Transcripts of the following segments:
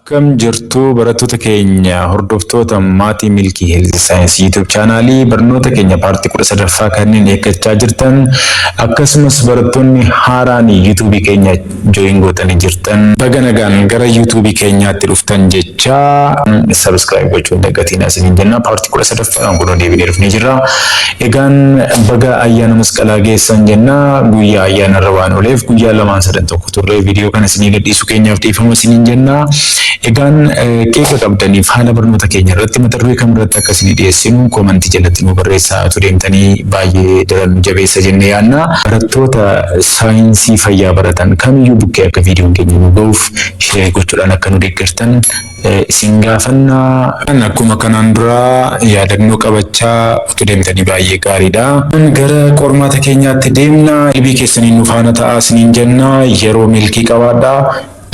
Akkam jirtu, barattoota keenya, hordoftoota maatii Milkii Health Science YouTube channelii, barnoota keenya partii 13ffaa kanneen eeggachaa jirtan, akkasumas barattoonni haaraan YouTubeii keenya join gootanii jirtan, baga nagaan gara YouTubeii keenyaatti dhuftan jecha, subscribe gochuun dagatiin isiniin jenna. Partii 13ffaadhaan kunoo deebinee dhufnee jirra. Egaan baga ayyaana Masqalaa geessan jenna. Guyyaa ayyaana irra waan ooleef guyyaa lamaan sadan tokko turre viidiyoo kana isinii gadhiisuu keenyaaf dhiifama isiniin jenna. Egaan qeeqa qabdaniif haala barnoota keenya irratti, mata duree kam irratti akka isinii dhiyeessinu commentii jalatti nu barreessaa utuu deemtanii baay'ee daran nu jabeessa jennee yaadna. Barattoota saayinsii fayyaa baratan kamiyyuu bukkee akka viidiyoon keenya nu ga'uuf share gochuudhaan akka nu deeggartan isin gaafanna. Akkuma kanaan dura yaadannoo qabachaa utuu deemtanii baay'ee gaariidha. Gara qormaata keenyaatti deemna. Qalbii keessaniin nu faana ta'aa isiniin jenna. Yeroo milkii qabaadhaa.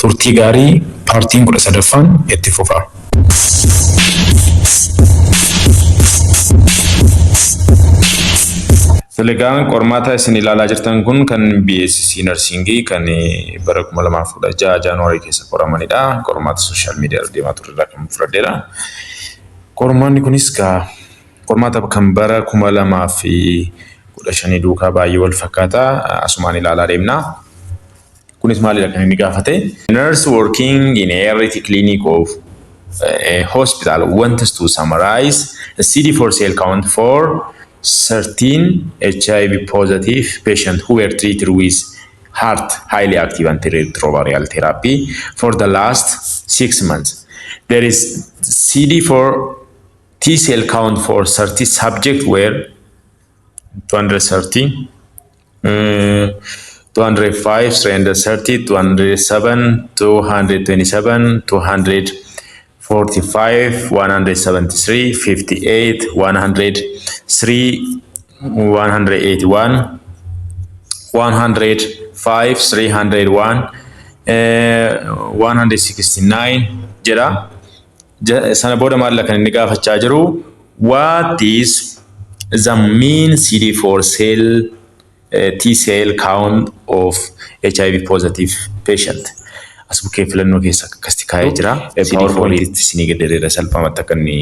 Turtii gaarii. Partiin 13ffaan itti fufa. Egaan qormaata isin ilaalaa jirtan kun kan BSc Nursingii kan bara 2016 Jaanuwaarii keessa qoramanidha. Qormaata social media irra deemaa turerraa kan fudhadheedha. Qormaanni kunis gaa qormaata kan bara 2015 duukaa baay'ee wal fakkaata. Asumaan ilaalaa deemna. Kunis maalidha kan inni gaafate? Nurse working in ART clinic of a hospital wants to summarize the CD4 cell count for 13 HIV positive patients who were treated with HAART, highly active antiretroviral therapy, for the last 6 months. There is CD4 T cell count for 30 subjects were 230, 205, 330, 207, 227, 245, 173, 58, 103, 181, 105, 301, 169 jedha. Sana booda maal kan inni gaafachaa jiru? What is the mean CD4 cell T cell count of HIV positive patient? As bukkee filannoo keessa akkasitti kaa'ee jira. PowerPoint isinii gadi salphaamatti akka inni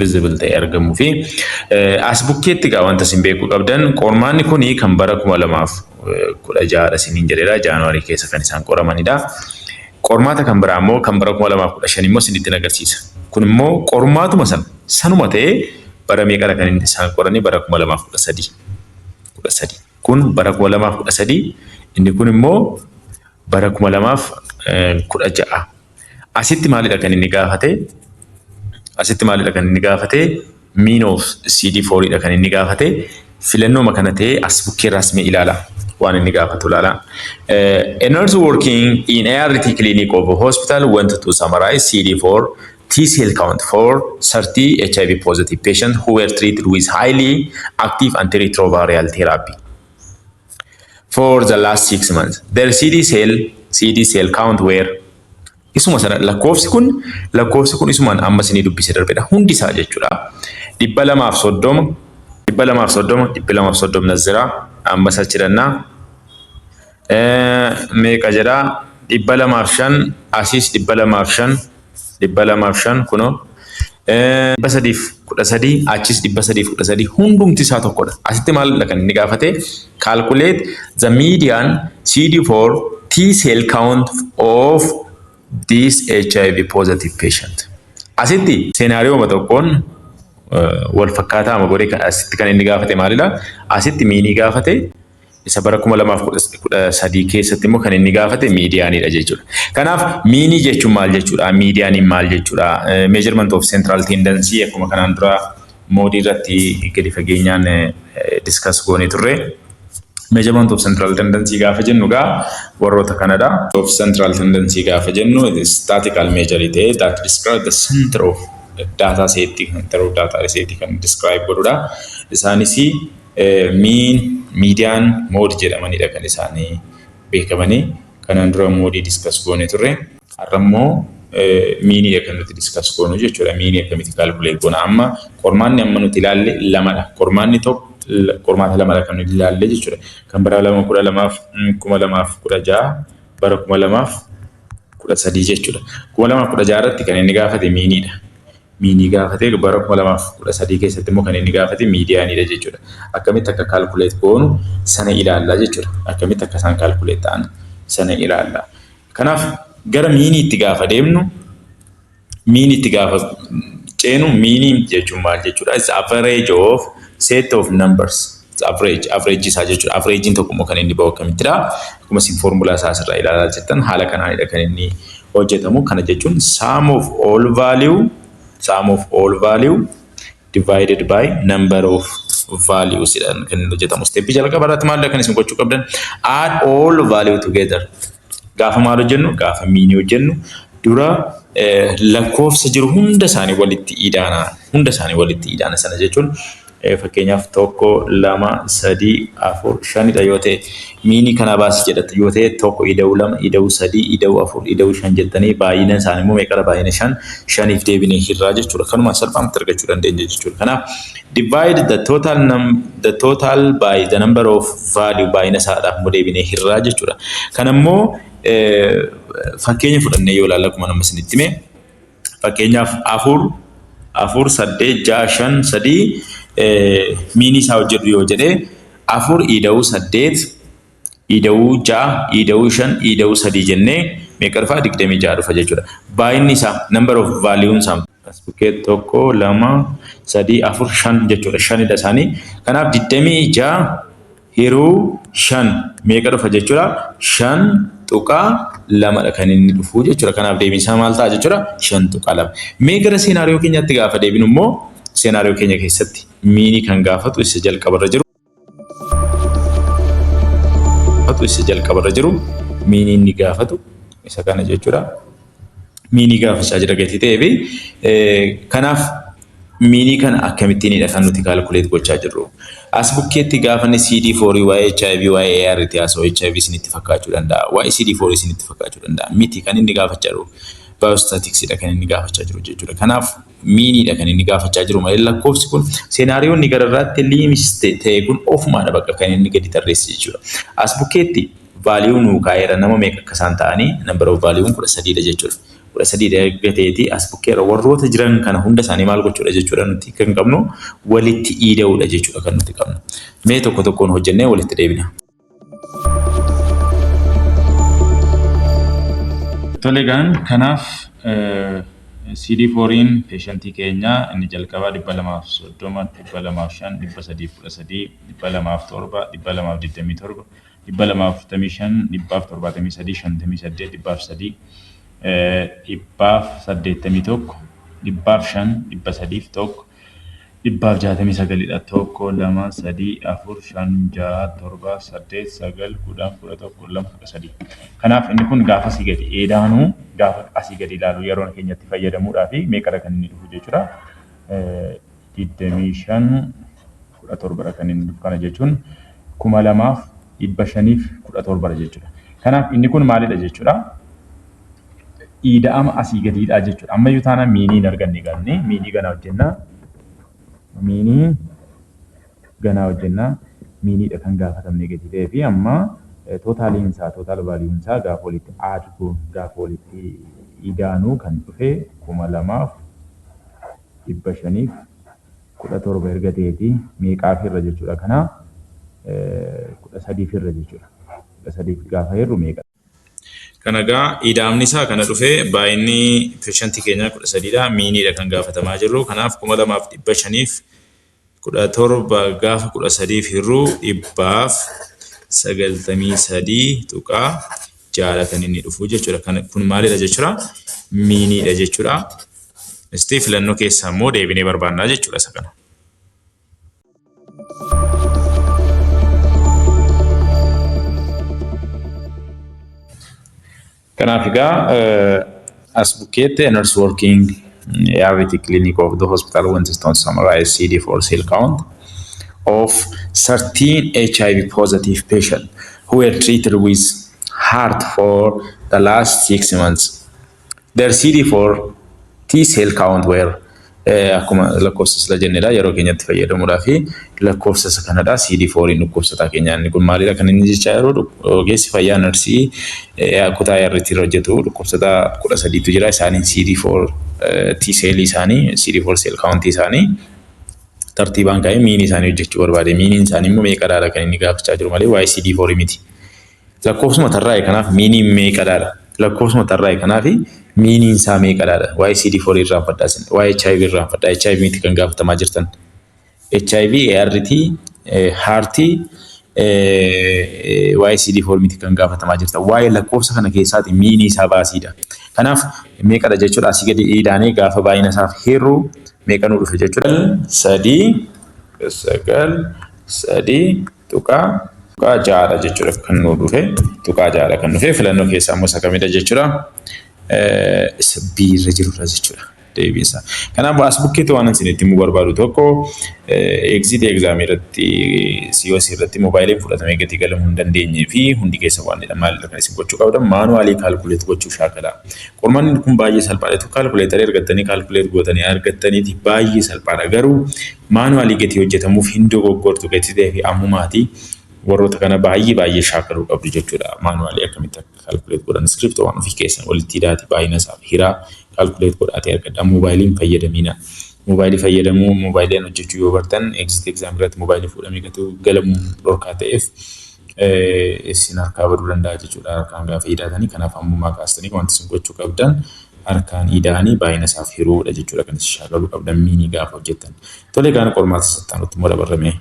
visible ta'e argamuu fi as bukkeetti gaa wanta isin beekuu qabdan, qormaanni kuni kan bara 2016dha isiniin jedheera, Jaanuwaarii keessa kan isaan qoramanidha. Qormaata kan biraa immoo kan bara 2015 immoo isinitti agarsiisa. Kun immoo qormaatuma sana sanuma ta'ee bara meeqadha kan inni isaan qoranii? Bara 2013. 13. Kun bara 2013, inni kun immoo bara 2016. Asitti maalidha kan inni gaafate? Asitti maalidha kan inni gaafate? Mean of CD4 dha kan inni gaafate. Filannooma kana ta'ee as bukkeerraas mee ilaala. Waan inni gaafatu ilaala. A nurse working in ART clinic of a hospital wanted to summarize CD4 T cell count for 30 HIV positive patients who were treated with highly active antiretroviral therapy for the last 6 months. Their CD cell count were isuma sana. Lakkoofsi kun isumaan amma isinii dubbisee darbedha hundi isaa jechuudha. 230, 230, 230 jira, ammas achi dhannaa meeqa jedhaa? 205, asiis 205, 205, kunoo 313, achis 313, hundumti isaa tokkodha. Asitti maalidha kan inni gaafate? Calculate the median CD4 T cell count of this HIV positive patient. Asitti scenariooma tokkoon wal fakkaataa godhee asitti kan inni gaafate maalidha? Asitti meanii gaafate, isa bara 2013 keessatti immoo kan inni gaafate medianidha jechuudha. Kanaaf meanii jechuun maal jechuudha? Medianiin maal jechuudha? Measurement of central tendency akkuma kanaan dura modeii irratti gadi fageenyaan discuss goonee turre. Measurement of central tendency gaafa jennu gaa warroota kanadha. Of central tendency gaafa jennu statistical measure ta'ee that describe the center of data set, center of data set kan describe godhudha. Isaanis mean, median, mode jedhamanidha kan isaanii beekamanii. Kanaan dura modeii discuss goone turre. Har'a immoo meanii kan nuti discuss goonu jechuudha. Meanii akkamitti calculate goona? Amma qormaanni amma nuti ilaalle lamadha. Qormaanni tokko, qormaata lamadha kan nuti ilaalle jechuudha. Kan bara lama kudha lamaaf 2016, bara kuma lamaaf 13 jechuudha. 2016 irratti kan inni gaafate meaniidha. Meanii gaafate, bara 2013 keessatti immoo kan inni gaafate medianiidha jechuudha. Akkamitti akka calculate goonu sana ilaallaa jechuudha. Akkamitti akka isaan calculate ta'an sana ilaalla. Kanaaf gara meaniitti gaafa deemnu, meaniitti gaafa ceenu, meanii jechuun maal jechuudha? It's average of set of numbers. It's average, average isaa jechuudha. Averagein tokko immoo kan inni bahu akkamittidha? Akkuma isin formulaa isaa asirraa ilaalaa jirtan haala kanaanidha kan inni hojjetamu. Kana jechuun sum of all value divided by number of values jedhan kan inni hojjetamu. Step jalqaba irratti maalidha kan isin gochuu qabdan? Add all value together. Gaafa maal hojjennu? Gaafa meanii hojjennu dura lakkoofsa jiru hunda isaanii walitti idaana. Hunda isaanii walitti idaana sana jechuun fakkeenyaaf tokko, lama, sadii, afur, shanidha yoo ta'e, meanii kana baasi jedhatu yoo ta'e, tokko ida'uu lama, ida'uu sadii, ida'uu afur, ida'uu shan jettanii baay'ina isaanii immoo meeqadha? Baay'ina shan, shaniif deebinee hirraa jechuudha. Kanumaan salphaamatti argachuu dandeenya jechuudha. Kanaaf divide the total by the number of value, baay'ina isaadhaaf immoo deebinee hirraa jechuudha. Kana immoo fakkeenya fudhannee yoo ilaalla, akkuma nama isinitti hime, fakkeenyaaf afur, afur, saddeet, ja'a, shan, sadii meanii isaa hojjedhu yoo jedhee, afur ida'uu saddeet ida'uu ja'a ida'uu shan ida'uu sadii jennee meeqa dhufaa? 26 dhufa jechuudha. Baay'inni isaa, number of value isaa as bukkee tokko, lama, sadii, afur, shan jechuudha. Shanidha isaanii. Kanaaf 26 hiruu shan meeqa dhufa jechuudha? 5.2dha kan inni dhufu jechuudha. Kanaaf deebiin isaa maal ta'a jechuudha? 5.2. Mee gara scenario keenyaatti gaafa deebinu immoo, scenario keenya keessatti meanii kan gaafatu isa jalqabarra jiru. Isa jalqabarra jiru meanii inni gaafatu isa kana jechuudha. Meanii gaafachaa jira gatii ta'ee fi kanaaf meanii kana akkamittiinidha kan nuti calculate gochaa jirru? As bukkeetti gaafa inni CD4, waa'ee HIV, waa'ee ART haasa'u, HIV isinitti fakkaachuu danda'a. Waa'ee CD4 isinitti fakkaachuu danda'a. Miti, kan inni gaafachaa jiru biostatisticsiidha kan inni gaafachaa jiru jechuudha. Kanaaf meaniidha kan inni gaafachaa jiru malee lakkoofsi kun scenarioonni gararraatti liimis ta'e kun ofumaadha bakka kan inni gadi tarreesse jechuudha. As bukkeetti value nuu kaa'eera, nama meeqa akka isaan ta'anii, number of valueun 13dha jechuudha. 13 gateetii as bukkeerra warroota jiran kana hunda isaanii maal gochuudha jechuudha nuti kan qabnu? Walitti ida'uudha jechuudha kan nuti qabnu. Mee tokko tokkoon hojjennee walitti deebina. Tole egaan kanaaf CD4in patientii keenyaa inni jalqabaa 230, 205, 313, 207, 227, 245, 173, 58, 103, 181, 105, 301, 169dha. Tokko, lama, sadii, afur, shan, ja'a, torba, saddeet, sagal, 10, 11, 2, 13. Kanaaf inni kun gaafa asii gadi eedaanuu, gaafa asii gadi ilaalu, yeroo keenyatti fayyadamuudhaa fi meeqadha kan inni dhufu jechuudha? 25 17dha kan inni dhufu. Kana jechuun 2517dha jechuudha. Kanaaf inni kun maalidha jechuudha? Ida'ama asii gadiidha jechuudha. Ammayyuu taanaan meanii hin arganne gaanne, meanii ganaa hojjennaa. Meanii ganaa hojjennaa. Meaniidha kan gaafatamne gadi ta'ee fi amma totaliin isaa, total valueun isaa gaafa walitti add goonu, gaafa walitti idaanuu kan dhufe 2517 erga ta'eeti meeqaaf irra jechuudha kana? 13f irra jechuudha. 13f gaafa hirru meeqa? Kana egaa ida'amni isaa kana dhufe, baay'inni patientii keenyaa 13dha. Meaniidha kan gaafatamaa jirru. Kanaaf 2517 gaafa 13f hirruu 193.6dha kan inni dhufu jechuudha. Kun maalidha jechuudha? Meaniidha jechuudha. Istii filannoo keessaa immoo deebinee barbaannaa jechuudha isa kana. Kanaaf egaa as bukkeetti a nurse working ART clinic of the hospital wants to summarize CD4 cell count of 13 HIV positive patients who were treated with HAART for the last 6 months. Their CD4 T cell count were Akkuma lakkoofsa sila jennedha, yeroo keenyatti fayyadamuudhaa fi lakkoofsa isa kanadha. CD4 dhukkubsataa keenya inni kun maalidha kan inni jechaa jiru? Ogeessi fayyaa narsii kutaa ART irra hojjetu dhukkubsataa 13tu jira. Isaaniin CD4 T cell isaanii, CD4 cell count isaanii tartiibaan kaa'ee meanii isaanii hojjechuu barbaade. Meaniin isaanii immoo meeqadhaadha kan inni gaafachaa jiru malee waa'ee CD4 miti. Lakkoofsuma tarraa'e kanaaf meaniin meeqadhaadha? Lakkoofsuma tarraa'e kanaaf meaniin isaa meeqadhaadha? Waa'ee CD4 irraanfadhaa isin. Waa'ee HIV irraanfadhaa. HIV miti kan gaafatamaa jirtan. HIV, ART, HAART, waa'ee CD4 miti kan gaafatamaa jirtan. Waa'ee lakkoofsa kana keessaati meanii isaa baasiidha. Kanaaf meeqadha jechuudha? Asii gadi idaanee gaafa baay'ina isaaf hirru meeqa nu dhufe jechuudha? 3 9 3.6dha jechuudha kan nu dhufe. Tuqaa ja'adha kan dhufe. Filannoo keessaa immoo isa kamidha jechuudha? Isa B irra jirudha jechuudha deebiin isaa. Kanaaf as bukkeetti waan isin itti himuu barbaadu tokko, exit exam irratti, COC irratti moobaayiliin fudhatamee gatii galamuu hin dandeenyee fi hundi keessa waan maalidha kan isin gochuu qabdan? Manually calculate gochuu shaakalaa. Qormaanni kun baay'ee salphaadha. Calculatorii argattanii calculate gootanii argattaniiti baay'ee salphaadha. Garuu manually gatii hojjetamuuf hin dogoggortu gatii ta'ee fi ammumaati warroota kana baay'ee baay'ee shaakaluu qabdu jechuudha. Manually akkamitti akka calculate godhan scriptoo waan ofii keessan walitti hidhaati baay'ina isaaf hiraa calculate godhaatee argadha. Moobaayiliin fayyadamina. Moobaayilii fayyadamuu, moobaayiliin hojjechuu yoo bartan, exit exam irratti moobaayilii fuudhamee gatuu galamuun dhorkaa ta'eef isin harkaa baduu danda'a jechuudha. Harkaan gaafa hidhatanii. Kanaaf ammumaa kaastanii wanti isin gochuu qabdan harkaan hidhaanii baay'ina isaaf hiruudha jechuudha kan isin shaakaluu qabdan meanii gaafa hojjettan. Tolee, gaan qormaata sattaanutti immoo dabarrame.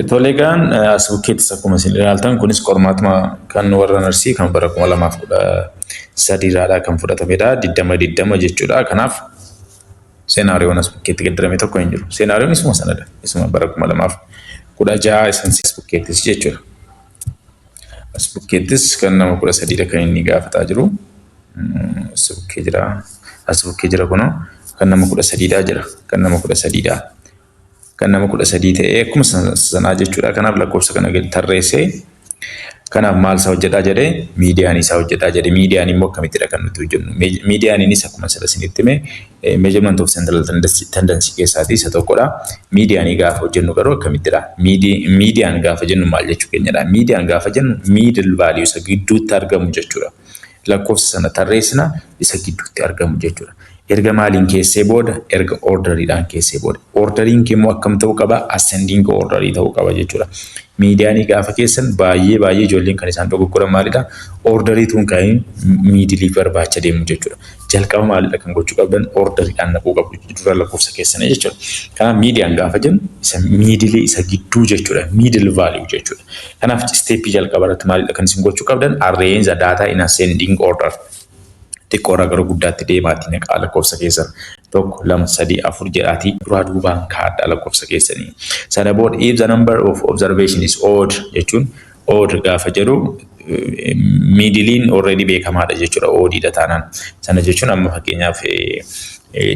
Tole, egaan as bukkeettis akkuma isin ilaaltan kunis qormaatuma kan warra narsii kan bara 2013 irraadhaa kan fudhatamedha. Digdama digdama jechuudha. Kanaaf scenarioon as bukkeetti gaddarame tokko hin jiru. Scenarioon isuma sanadha. Isuma bara 2016 isan as bukkeettis jechuudha. As bukkeettis kan nama 13dha kan inni gaafataa jiru. As bukkee jira. As bukkee jira kunoo kan nama 13dha jira. Kan nama 13dha. Kan nama 13 ta'ee akkuma sanaa jechuudha. Kanaaf lakkoofsa kana gadi tarreessee, kanaaf maal isaa hojjedhaa jedhee? Medianii isaa hojjedhaa jedhee. Medianii immoo akkamittidha kan nuti hojjennu? Medianiinis akkuma sila isinitti hime measurement of central tendency keessaatii isa tokkodha. Medianii gaafa hojjennu garuu akkamittidha? Median gaafa jennu maal jechuu keenyadha? Median gaafa jennu middle value, isa gidduutti argamu jechuudha. Lakkoofsa sana tarreessina, isa gidduutti argamu jechuudha. Erga maaliin keessee booda? Erga orderiidhaan keessee booda. Orderiin kee immoo akkam ta'uu qaba? Ascending orderii ta'uu qaba jechuudha. Medianii gaafa keessan baay'ee baay'ee ijoolleen kan isaan dogoggoran maalidha? Orderii tuun ka'in middleii barbaacha deemu jechuudha. Jalqaba maalidha kan gochuu qabdan? Orderiidhaan naquu qabdu dura lakkoofsa keessanii jechuudha. Kanaaf median gaafa jennu isa middleii, isa gidduu jechuudha. Middle value jechuudha. Kanaaf stepii jalqaba irratti maalidha kan isin gochuu qabdan? Arrange the data in ascending order. Xiqqoorraa gara guddaatti deemaatii naqaa lakkoofsa keessan. Tokko, lama, sadii, afur jedhaatii duraa duubaan kaa'adha lakkoofsa keessanii. Sana booda, if the number of observation is odd jechuun, odd gaafa jedhu middleiin already beekamaadha jechuudha, oddiidha taanaan. Sana jechuun amma fakkeenyaaf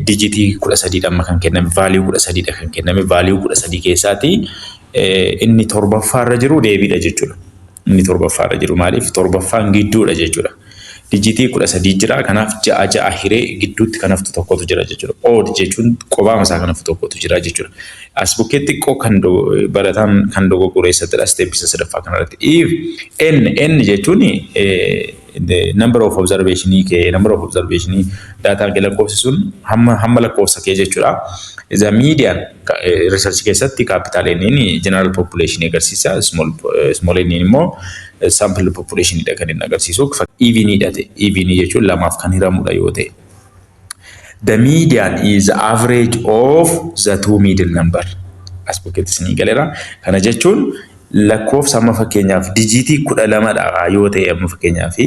digitii 13dha amma kan kenname, value 13dha kan kenname. Value 13 keessaatii inni torbaffaarra jiru deebiidha jechuudha. Inni torbaffaarra jiru, maaliif torbaffaan gidduudha jechuudha. Digitii 13 jira, kanaaf ja'a ja'a hiree gidduutti kan haftu tokkotu jira jechuudha. Odd jechuun qobaama isaa kan haftu tokkotu jira jechuudha. As bukkee xiqqoo kan barataan kan dogoggoreessattidha stepii sadaffaa kanarratti. If n, n jechuun number of observation kee, number of observation daataan kee lakkoofsi sun hamma hamma lakkoofsa kee jechuudha. The median research keessatti capital N general population agarsiisa. Small n immoo sample population dha kan inni agarsiisu. Even dha ta'e, even jechuun lamaaf kan hiramudha yoo ta'e. The median is the average of the two middle number. As bukkeetti isinii galeera. Kana jechuun lakkoofsa amma fakkeenyaaf digitii 12dha yoo ta'e, amma fakkeenyaaf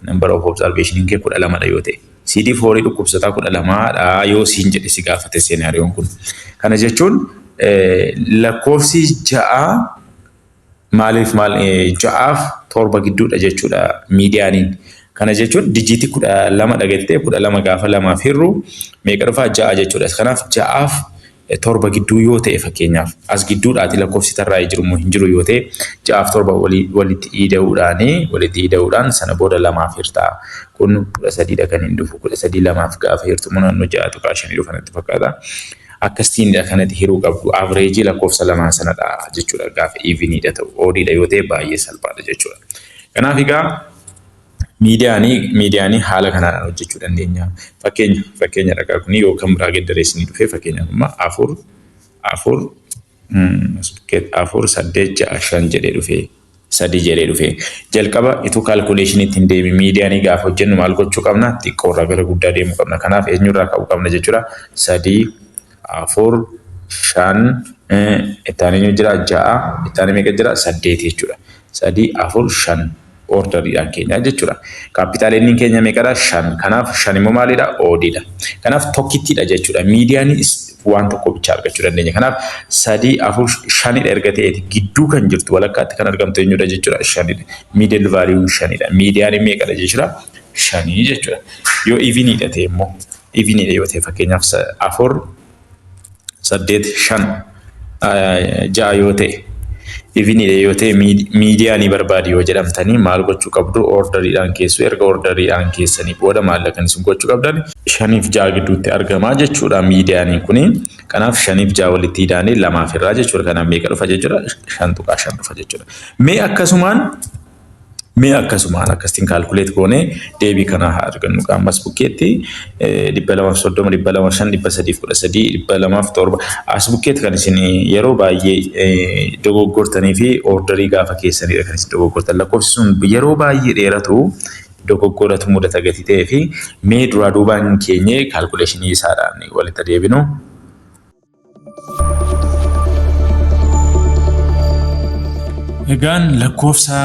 number of observation kee 12dha yoo ta'e, CD4 dhukkubsataa 12dha yoo siin jedhe, si gaafate scenarioon kun. Kana jechuun lakkoofsi ja'a maaliif maal ja'aaf torba gidduudha jechuudha medianiin. Kana jechuun digitii 12 dhagattee 12 gaafa lamaaf hirru meeqa dhufaa? Ja'a jechuudha. Kanaaf ja'aaf torba gidduu yoo ta'e, fakkeenyaaf as gidduudhaati lakkoofsi tarraa'ee jiru immoo hin jiru yoo ta'e, ja'aaf torba walitti ida'uudhaan sana booda lamaaf hirtaa. Kun 13dha kan hin dhufu. 13 lamaaf gaafa hirtu immoo naannoo 6.5 dhufa natti fakkaata. Akkasiinidha kanatti hiruu qabdu. Average lakkoofsa lamaan sanadha jechuudha gaafa eveniidha ta'u. Oddiidha yoo ta'e baay'ee salphaadha jechuudha. Kanaaf egaa medianii haala kanaan hojjechuu dandeenya. Fakkeenya dhagaa kuni yoo kan biraa geddareessinii dhufee, fakkeenyaaf amma afur afur afur saddeet ja'a shan jedhee dhufee, sadii jedhee dhufee, jalqaba ituu calculationiitti hin deemin medianii gaafa hojjennu maal gochuu qabna? Xiqqoorraa gara guddaa deemuu qabna. Kanaaf eenyurraa ka'uu qabna jechuudha? Sadii, afur, shan, itti aanee jira ja'a, itti aanee meeqa jira? Saddeet jechuudha. Sadii, afur, shan orderiidhaan keenya jechuudha. Capital N keenya meeqadha? Shan. Kanaaf shan immoo maalidha? Oddiidha. Kanaaf tokkittiidha jechuudha. Medianii waan tokko bicha argachuu dandeenya. Kanaaf sadii, afur, shanidha erga ta'eeti gidduu kan jirtu, walakkaatti kan argamtu eenyudha jechuudha? Shanidha. Middle valueun shanidha. Medianii meeqadha jechuudha? Shanii jechuudha. Yoo eveniidha ta'e immoo, eveniidha yoo ta'e, fakkeenyaaf afur, saddeet, shan, ja'a yoo ta'e, eveniidha yoo ta'e, medianii barbaadi yoo jedhamtanii maal gochuu qabdu? Orderiidhaan keessu. Erga orderiidhaan keessanii booda maallaqa isin gochuu qabdan, shaniif ja'a gidduutti argamaa jechuudha medianiin kuni. Kanaaf shaniif ja'a walitti hidhaanii lamaaf irraa jechuudha. Kanaaf meeqa dhufa jechuudha? 5.5 dhufa jechuudha. Mee akkasumaan akkasitiin calculate goonee deebii kana haa argannu. Ammas bukkeetti 230, 205, 313, 207. As bukkeetti kan isin yeroo baay'ee dogoggortanii fi orderii gaafa keessanidha kan isin dogoggortan. Lakkoofsi sun yeroo baay'ee dheeratu dogoggoratu mudata gatii ta'ee fi mee duraa duubaan keenyee calculationii isaadhaan walitti deebinu. Egaan lakkoofsa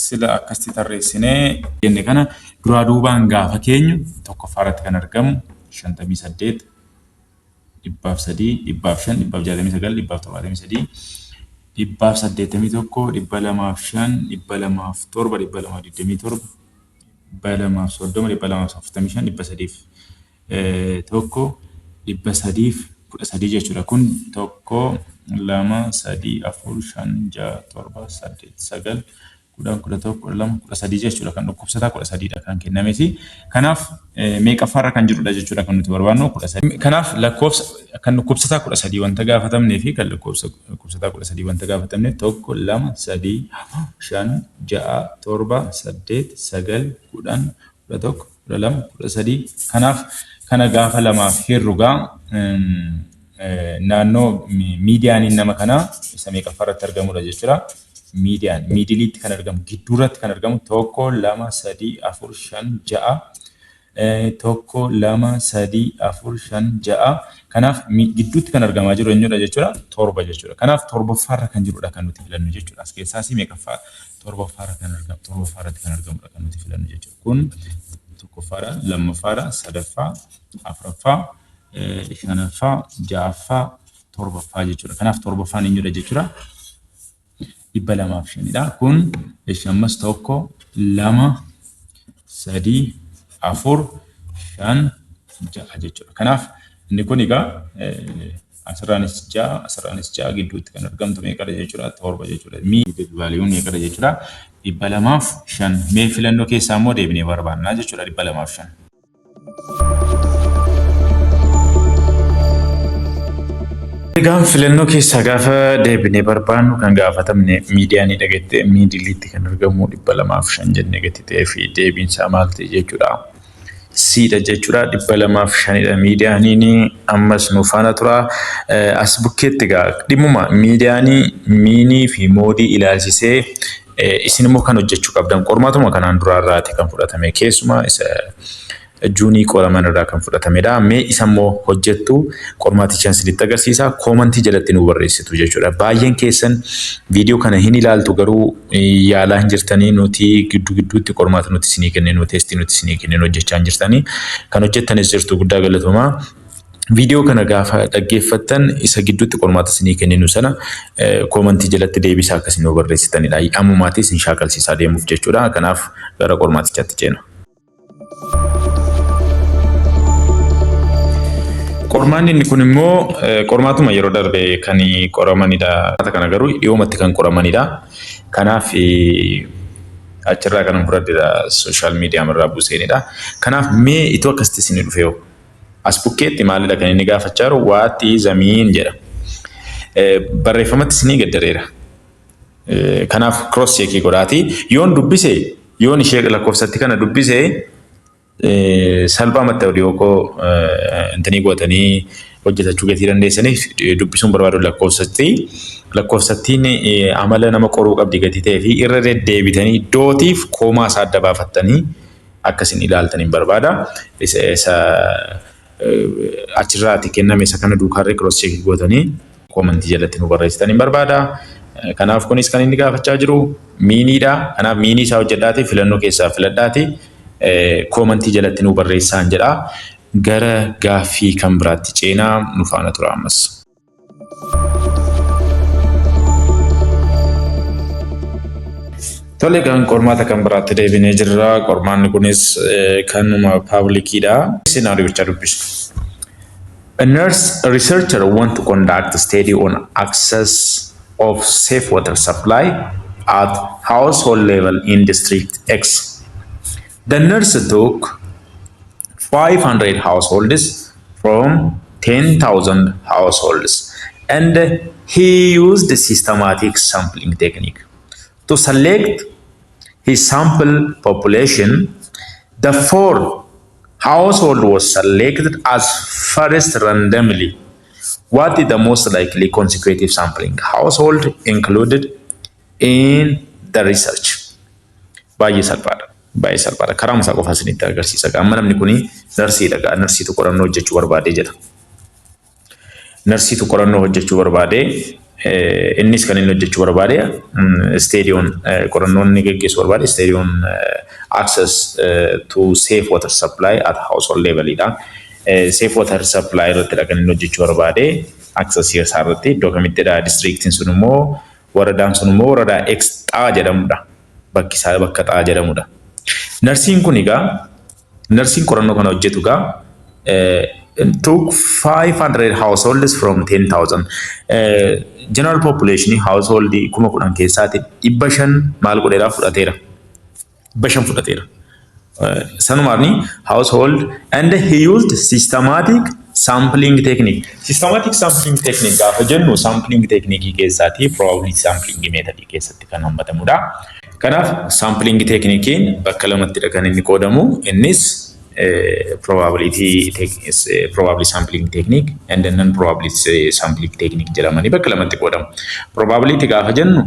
sila akkasitti tarreessinee jenne kana duraa duubaan gaafa keenyu, tokkoffaa irratti kan argamu 58, 103, 105, 169, 173, 181, 205, 207, 227, 230, 245, 301, 313 jechuudha. Kun tokko, lama, sadii, afur, shan, ja'a, torba, saddeet, sagal, 10, 11, 12, 13 jechuudha. Kan dhukkubsataa 13dha kan kennamefi. Kanaaf meeqaffaarra kan jirudha jechuudha kan nuti barbaannu? 13. Kanaaf lakkoofsa kan dhukkubsataa 13 wanta gaafatamnee fi kan lakkoofsa dhukkubsataa 13 wanta gaafatamne, tokko, lama, sadii, afur, shan, ja'a, torba, saddeet, sagal, 10, 11, 12, 13. Kanaaf kana gaafa lamaaf hirrugaa naannoo medianiin nama kanaa isa meeqaffaarratti argamudha jechuudha? Median middleiitti kan argamu, gidduurratti kan argamu tokko, lama, sadii, afur, shan, ja'a, tokko, lama, sadii, afur, shan, ja'a. Kanaaf gidduutti kan argamaa jiru eenyudha jechuudha? Torba jechuudha. Kanaaf torbaffaarra kan jirudha kan nuti filannu jechuudha. As keessaas meeqaffaa? Torbaffaarra kan argamu, torbaffaarratti kan argamudha kan nuti filannu jechuudha. Kun tokkoffaadha, lammaffaadha, sadaffaa, afuraffaa, shanaffaa, ja'affaa, torbaffaa jechuudha. Kanaaf torbaffaan eenyudha jechuudha? 205dha. Kun ammas tokko, lama, sadii, afur, shan, ja'a jechuudha. Kanaaf inni kun egaa asirraanis ja'a, asirraanis ja'a, gidduutti kan argamtu meeqadha jechuudha? Torba jechuudha. Middle valueun meeqadha jechuudha? 205. Mee filannoo keessaa immoo deebinee barbaannaa jechuudha 205. Egaan filannoo keessaa gaafa deebinee barbaannu, kan gaafatamne medianii dhagattee middleiitti kan argamu 205 jennee gati ta'ee fi deebiin isaa maal ta'e jechuudha? C'dha jechuudha. 205dha medianiin. Ammas nu faana tura. As bukkeetti egaa dhimmuma medianii, meanii fi modeii ilaalchisee isin immoo kan hojjechuu qabdan qormaatuma kanaan duraarraati kan fudhatame, keessumaa isa Juneii qoraman irraa kan fudhatamedha. Mee isa immoo hojjettu, qormaatichaan isinitti agarsiisa. Commentii jalatti nu barreessitu jechuudha. Baay'een keessan viidiyoo kana hin ilaaltu garuu yaalaa hin jirtanii, nuti gidduu gidduutti qormaata nuti isinii kenninu, testii nuti isinii kenninu hojjechaa hin jirtanii. Kan hojjettanis jirtu, guddaa galatoomaa. Viidiyoo kana gaafa dhaggeeffattan isa gidduutti qormaata isinii kenninu sana commentii jalatti deebisaa akka isin nu barreessitanidha. Ammumaatii isin shaakalsiisaa deemuuf jechuudha. Kanaaf gara qormaatichaatti ceena. Qormaata Qormaanni inni kun immoo qormaatuma yeroo darbe kan qoramanidha. Kana garuu dhiyoomatti kan qoramanidha. Kanaaf achirraa kan fudhadhedha, social media irraa buuseenidha. Kanaaf mee itoo akkasitti isin dhufe hoo? As bukkeetti maalidha kan inni gaafachaa jiru? "What is the mean?" jedha. Barreeffamatti isinii gaddareera. Kanaaf cross check godhaati. Yoon dubbise, yoon ishee lakkoofsatti kana dubbise, salphaamatti audio koo intanii gootanii hojjetachuu gatii dandeessaniif dubbisuun barbaadu lakkoofsatti. Lakkoofsattiin amala nama qoruu qabdi gatii ta'ee fi irra deddeebitanii dotiif comma isaa adda baafattanii akkasin ilaaltaniin barbaada. Isa achirraati kenname isa kana duukaarree cross check gootanii commentii jalatti nu barreessitaniin barbaada. Kanaaf kunis kan inni gaafachaa jiru meaniidha. Kanaaf meanii isaa hojjedhaati, filannoo keessaa filadhaati. Commentii jalatti nu barreessaan jedha. Gara gaaffii kan biraatti ceenaa, nu faana tura ammas. Tole, kan qormaata kan biraatti deebinee jirra. Qormaanni kunis kanuma publiciidha. Scenariocha dubbisu. A nurse researcher want to conduct a study on access of safe water supply at household level in District X. The nurse took 500 households from 10,000 households and he used the systematic sampling technique to select his sample population. The four household was selected as first randomly. What is the most likely consecutive sampling household included in the research? Baay'ee salphaadha. Baay'ee salphaadha. Karaa isaa qofa isinitti agarsiisa. Amma namni kuni narsiidha. Narsiitu qorannoo hojjechuu barbaadee jedha. Narsiitu qorannoo hojjechuu barbaadee, innis kan inni hojjechuu barbaade study on, qorannoo inni geggeessuu barbaade study on access to safe water supply at household levelidha. Safe water supply irrattidha kan inni hojjechuu barbaade, access isaa irratti. Iddoo kamittidha? Districtiin sun immoo, waradaan sun immoo waradaa X xaa jedhamudha. Bakki isaa bakka xaa jedhamudha. Narsiin kun egaa, narsiin qorannoo kana hojjetu egaa, took 500 households from 10,000. General population household 10,000 keessaati 500 maal godheera? Fudhateera. 500 fudhateera. Sanumaani household and he used systematic sampling technique. Systematic sampling technique gaafa jennu, sampling technique keessaati probability sampling method keessatti kan hammatamudha. Kanaaf sampling techniquein bakka lamattidha kan inni qoodamu. Innis probability sampling technique and non probability sampling technique jedhamanii bakka lamatti qoodamu. Probability gaafa jennu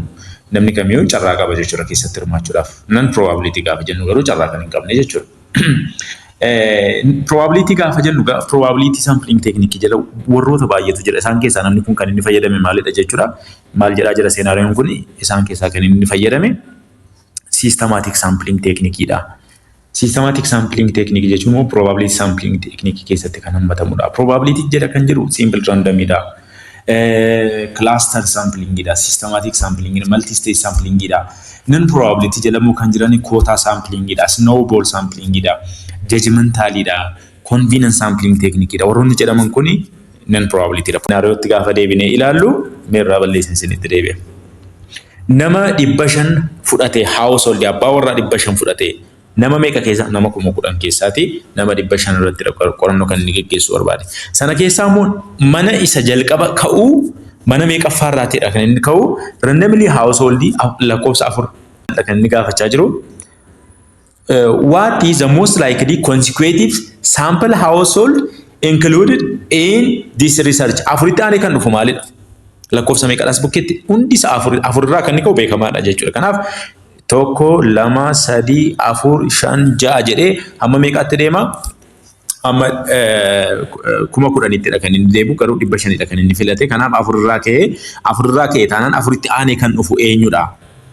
namni kamiyyuu carraa qaba jechuudha keessatti hirmaachuudhaaf. Non probability gaafa jennu garuu carraa kan hin qabne jechuudha. Probability gaafa jennu, probability sampling technique jala warroota baay'eetu jira. Isaan keessaa namni kun kan inni fayyadame maalidha jechuudha? Maal jedhaa jira scenarioon kun? Isaan keessaa kan inni fayyadame systematic sampling techniqueidha. Systematic sampling technique jechuun immoo probability sampling technique keessatti kan hammatamudha. Probability jedha kan jedhu simple randomidha. Cluster samplingidha, systematic sampling, multi stage samplingidha. Non probability jedhamu kan jiran quota samplingidha, snowball samplingidha, judgmentalidha, convenience sampling techniqueidha. Warroonni jedhaman kuni non probabilityidha. Scenariootti gaafa deebinee ilaallu, meerraa balleessin isinitti deebi'a. Nama 500 fudhate, household abbaa warraa 500 fudhate, nama meeqa keessa? Nama 10,000 keessaati nama 500 irratti qorannoo kan inni geggeessuu barbaade. Sana keessaa immoo mana isa jalqaba ka'uu mana meeqaffaa irraatidha kan inni ka'u? Randomly household lakkoofsa afur kan inni gaafachaa jiru. What is the most likely consecutive sample household included in this research? Afuritti aanee kan dhufu maalidha? Lakkoofsa meeqadhaas bukkeetti? Hundi isaa afur, afurirraa kan inni ka'u beekamaadha jechuudha. Kanaaf tokko, lama, sadii, afur, shan, ja'a jedhee hamma meeqaatti deema? Hamma 10,000ttidha kan inni deemu, garuu 500dha kan inni filate. Kanaaf afurirraa ka'ee taanaan afuritti aanee kan dhufu eenyudha?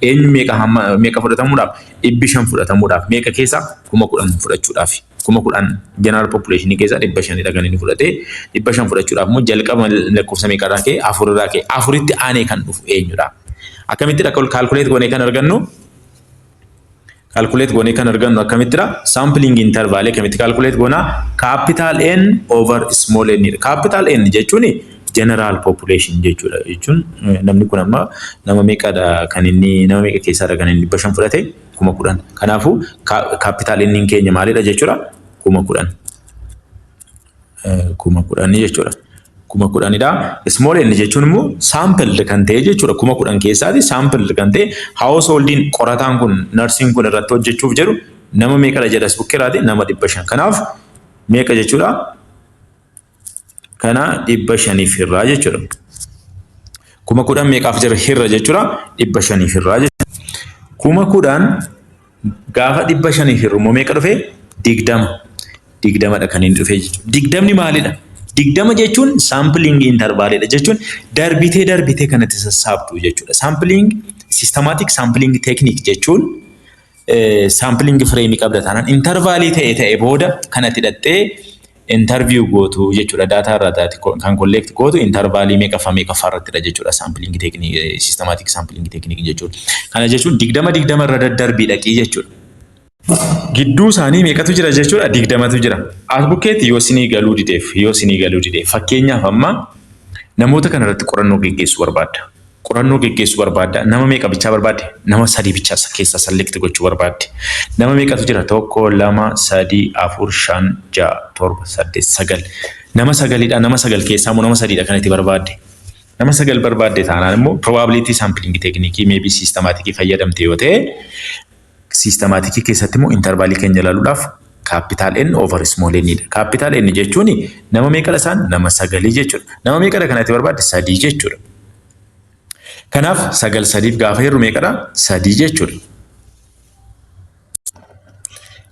Eenyu, meeqa, hamma meeqa fudhatamuudhaaf? 500 fudhatamuudhaaf. Meeqa keessa? 10,000 fudhachuudhaaf. 10,000 general population keessa 500dha kan inni fudhate. 500 fudhachuudhaaf immoo jalqaba lakkoofsa meeqarraa ka'e? Afurirraa ka'e. Afuritti aanee kan dhufu eenyudha? Akkamitti calculate goonee kan argannu? Calculate goonee kan argannu akkamittidha? Sampling interval akkamitti calculate goona? Capital N over small n dha. Capital N jechuun general population jechuudha. Jechuun namni kun amma nama meeqadha kan inni, nama meeqa keessaadha kan inni 500 fudhate? 10,000. Kanaafuu capital N keenya maalidha jechuudha? 10,000. 10,000 jechuudha. 10,000dha. Small n jechuun immoo sample kan ta'e jechuudha. 10,000 keessaati sample kan ta'e householdiin qorataan kun, narsiin kun irratti hojjechuuf jedhu nama meeqadha jedhas bukkeeraati? Nama 500. Kanaaf meeqa jechuudha? Kana 500 hirraa jechuudha. 10,000 meeqaaf jira hirra jechuudha? 500 hirraa jechuudha. 10,000 gaafa 500 hirru immoo meeqa dhufe? 20. 20dha kan inni dhufe jechuudha. 20 maalidha? 20 jechuun sampling intervalidha jechuun darbitee darbitee kanatti sassaabdu jechuudha. Sampling systematic sampling technique jechuun sampling frame qabda taanaan intervalii ta'e ta'e booda kanatti hidhattee interview gootu jechuudha. Data irraa kan collect gootu intervalii meeqaffaa meeqaffaa irrattidha jechuudha. Sampling technique, systematic sampling technique jechuudha. Kana jechuun 20 20 irra daddarbii dhaqii jechuudha. Gidduu isaanii meeqatu jira jechuudha? 20tu jira. As bukkeetti yoo isinii galuu dideef, yoo isinii galuu dideef, fakkeenyaaf amma namoota kana irratti qorannoo geggeessuu barbaadda. Qorannoo geggeessuu barbaadda. Nama meeqa bichaa barbaadde? Nama 3 bichaa keessaa select gochuu barbaadde. Nama meeqatu jira? 1, 2, 3, 4, 5, 6, 7, 8, 9. Nama 9dha. Nama 9 keessaa immoo nama 3dha kan itti barbaadde. Nama 9 barbaadde taanaan immoo probability sampling technique maybe systematic fayyadamte yoo ta'e, systematic keessatti immoo intervalii keenya ilaaluudhaaf capital N over small n dha. Capital N jechuun nama meeqadha isaan? Nama 9 jechuudha. Nama meeqadha kan itti barbaadde? 3 jechuudha. Kanaaf 9 3 gaafa hirru meeqadha? 3 jechuudha.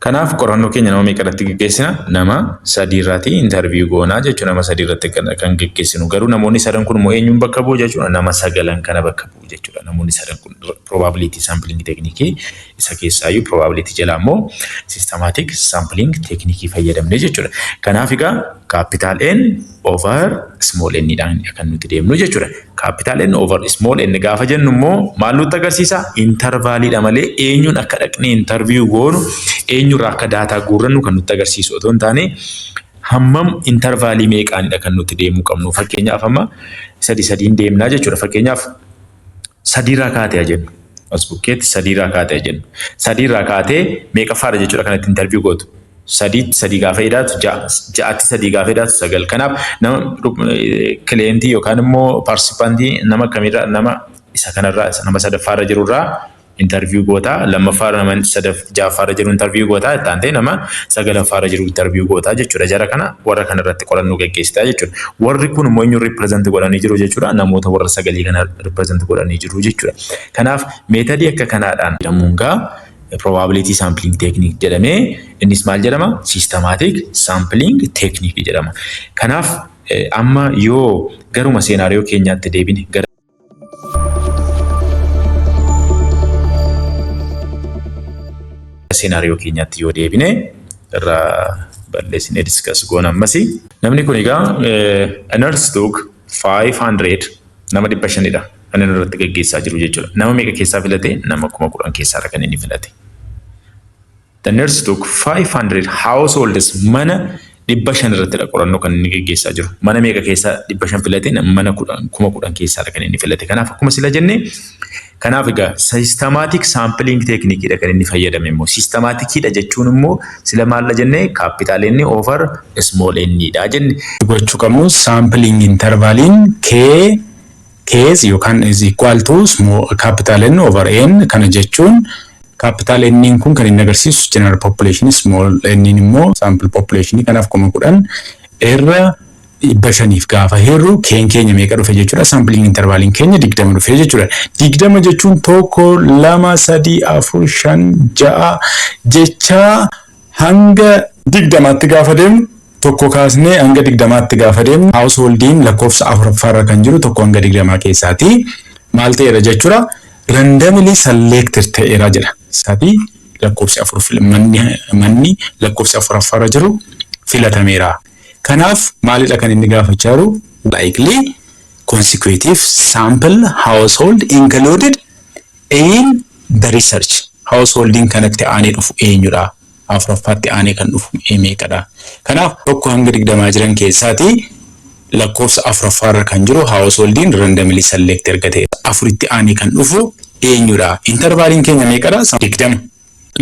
Kanaaf qorannoo keenya nama meeqa irratti geggeessina? Nama 3 irratti interview goonaa jechuudha. Nama 3 irratti kan geggeessinu. Garuu namoonni sadan kun immoo eenyuun bakka bu'u jechuudha? Nama 9 kana bakka bu'u jechuudha. Namoonni sadan kun probability sampling technique isa keessaayyuu probability jalaa immoo systematic sampling technique fayyadamne jechuudha. Kanaaf egaa capital N over small n dhaan kan nuti deemnu jechuudha. Capital N over small n gaafa jennu immoo maal nutti agarsiisa? Intervaliidha malee eenyuun akka dhaqnee interview goonu, eenyurraa akka daataa guurrannu kan nutti agarsiisu otoo hin taane hammam intervalii meeqaanidha kan nuti deemuu qabnu. Fakkeenyaaf amma 3 3 deemnaa jechuudha. Fakkeenyaaf 3 kaatee jennu. As bukkeetti 3 kaatee jennu. 3 kaatee meeqaffaadha jechuudha kanatti interview gootu. 3 3 gaafa hidhaatu 6, 6tti 3 gaafa hidhaatu 9. Kanaaf nama kileentii yookaan immoo paartisipaantii nama akkamirraa, nama isa kanarraa nama sadaffaarra jirurraa interview gootaa, lammaffaarra nama ja'affaarra jiru interview gootaa, itti aantee nama sagalaffaarra jiru interview gootaa jechuudha. Jara kana warra kana irratti qorannoo geggeessitaa jechuudha. Warri kun immoo eenyuun represent godhanii jiru jechuudha? Namoota warra 9 kana represent godhanii jiru jechuudha. Kanaaf meetadii akka kanaadhaan jedhamuun gaa probability sampling technique jedhamee, innis maal jedhama? Systematic sampling technique jedhama. Kanaaf amma yoo garuma seenaariyoo keenyaatti deebine, gara seenaariyoo keenyaatti yoo deebine irraa balleessinee discuss goona ammasi. Namni kun egaa a nurse took 500, nama 500dha kan inni irratti gaggeessaa jiru jechuudha. Nama meeqa keessaa filate? Nama 10,000 keessaadha kan inni filate. The nurse took 500 households, mana 500 irrattidha qorannoo kan inni gaggeessaa jiru. Mana meeqa keessaa 500 filate? Mana 10,000 keessaadha kan inni filate. Kanaaf akkuma sila jenne, kanaaf egaa systematic sampling technique kan inni fayyadame immoo systematicdha jechuun immoo sila maalla jenne? Capital N over small n dha jenne. Gochuu qabnu sampling intervaliin k case yookaan is equal to small capital N over n. Kana jechuun capital N kun kan inni agarsiisu general population, small n immoo sample population. Kanaaf 10,000 irra 500f gaafa hirru keen keenya meeqa dhufe jechuudha? Sampling intervaliin keenya 20 dhufe jechuudha. 20 jechuun 1, 2, 3, 4, 5, 6 jecha hanga 20tti gaafa deemnu, 1 kaasnee hanga 20tti gaafa deemnu, householdiin lakkoofsa afuraffaarra kan jiru 1 hanga 20 keessaati maal ta'eera jechuudha? Randomly selected ta'eera jedha. Sadii lakkoofsi afur, manni lakkoofsi afuraffaarra jiru filatameera. Kanaaf maalidha kan inni gaafachaa jiru? Likely consecutive sample household included in the research. Householdiin kanatti aanee dhufu eenyudha? Afuraffaatti aanee kan dhufu meeqadha? Kanaaf 1 hanga 20 jiran keessaati lakkoofsa afuraffaarra kan jiru householdiin randomly select erga ta'e, afuritti aanee kan dhufu eenyudha? Intervaliin keenya meeqadha? 20.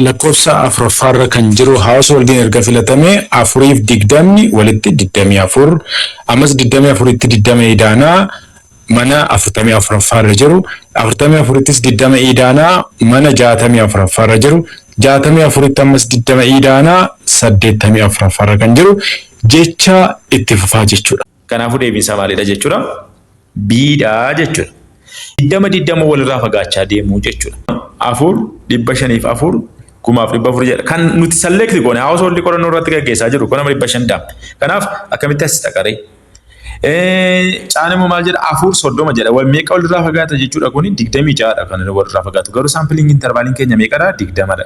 Lakkoofsa afuraffaarra kan jiru householdiin erga filatame, afuriif digdamni walitti 24. Ammas 24tti 20 idaanaa, mana 44ffaarra jiru. 44ttis 20 idaanaa, mana 64ffaarra jiru. 64tti ammas 20 idaanaa, 84ffaarra kan jiru jecha itti fufaa jechuudha. Kanaafuu deebiin isaa maalidha jechuudha? B dha jechuudha. 20 20 walirraa fagaachaa deemuu jechuudha. Afur, 504, 4,400 jedha. Kan nuti select goone household qorannoo irratti gaggeessaa jiru kun nama 500 dha. Kanaaf akkamitti as xaqaree? Caan immoo maal jedha? Afur, 30 jedha. Wal meeqa walirraa fagaata jechuudha? Kuni 26dha kan inni walirraa fagaatu. Garuu sampling intervaliin keenya meeqadha? 20dha.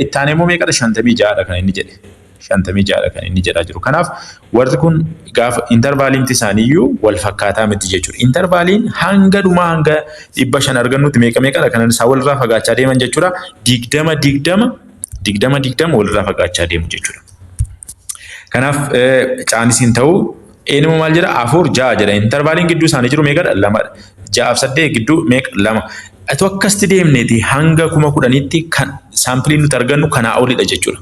Ittaanee immoo meeqadha? 56dha kan inni jedhe. 56dha kan inni jedhaa jiru. Kanaaf warri kun gaafa intervaliin isaaniiyyuu wal fakkaataa miti jechuudha. Intervaliin hanga dhumaa hanga 500 argannutti meeqa meeqadha kan isaan walirraa fagaachaa deeman jechuudha? 20 20 20 20 walirraa fagaachaa deemu jechuudha. Kanaaf caanis hin ta'u. Eenyummaa maal jedha? Afur, ja'a jedha. Intervaliin gidduu isaanii jiru meeqadha? Lamadha. Ja'aaf saddeet gidduu meeqa? Lama. Atoo akkasitti deemneeti hanga 10,000tti kan sampleiin nuti argannu kanaa olidha jechuudha.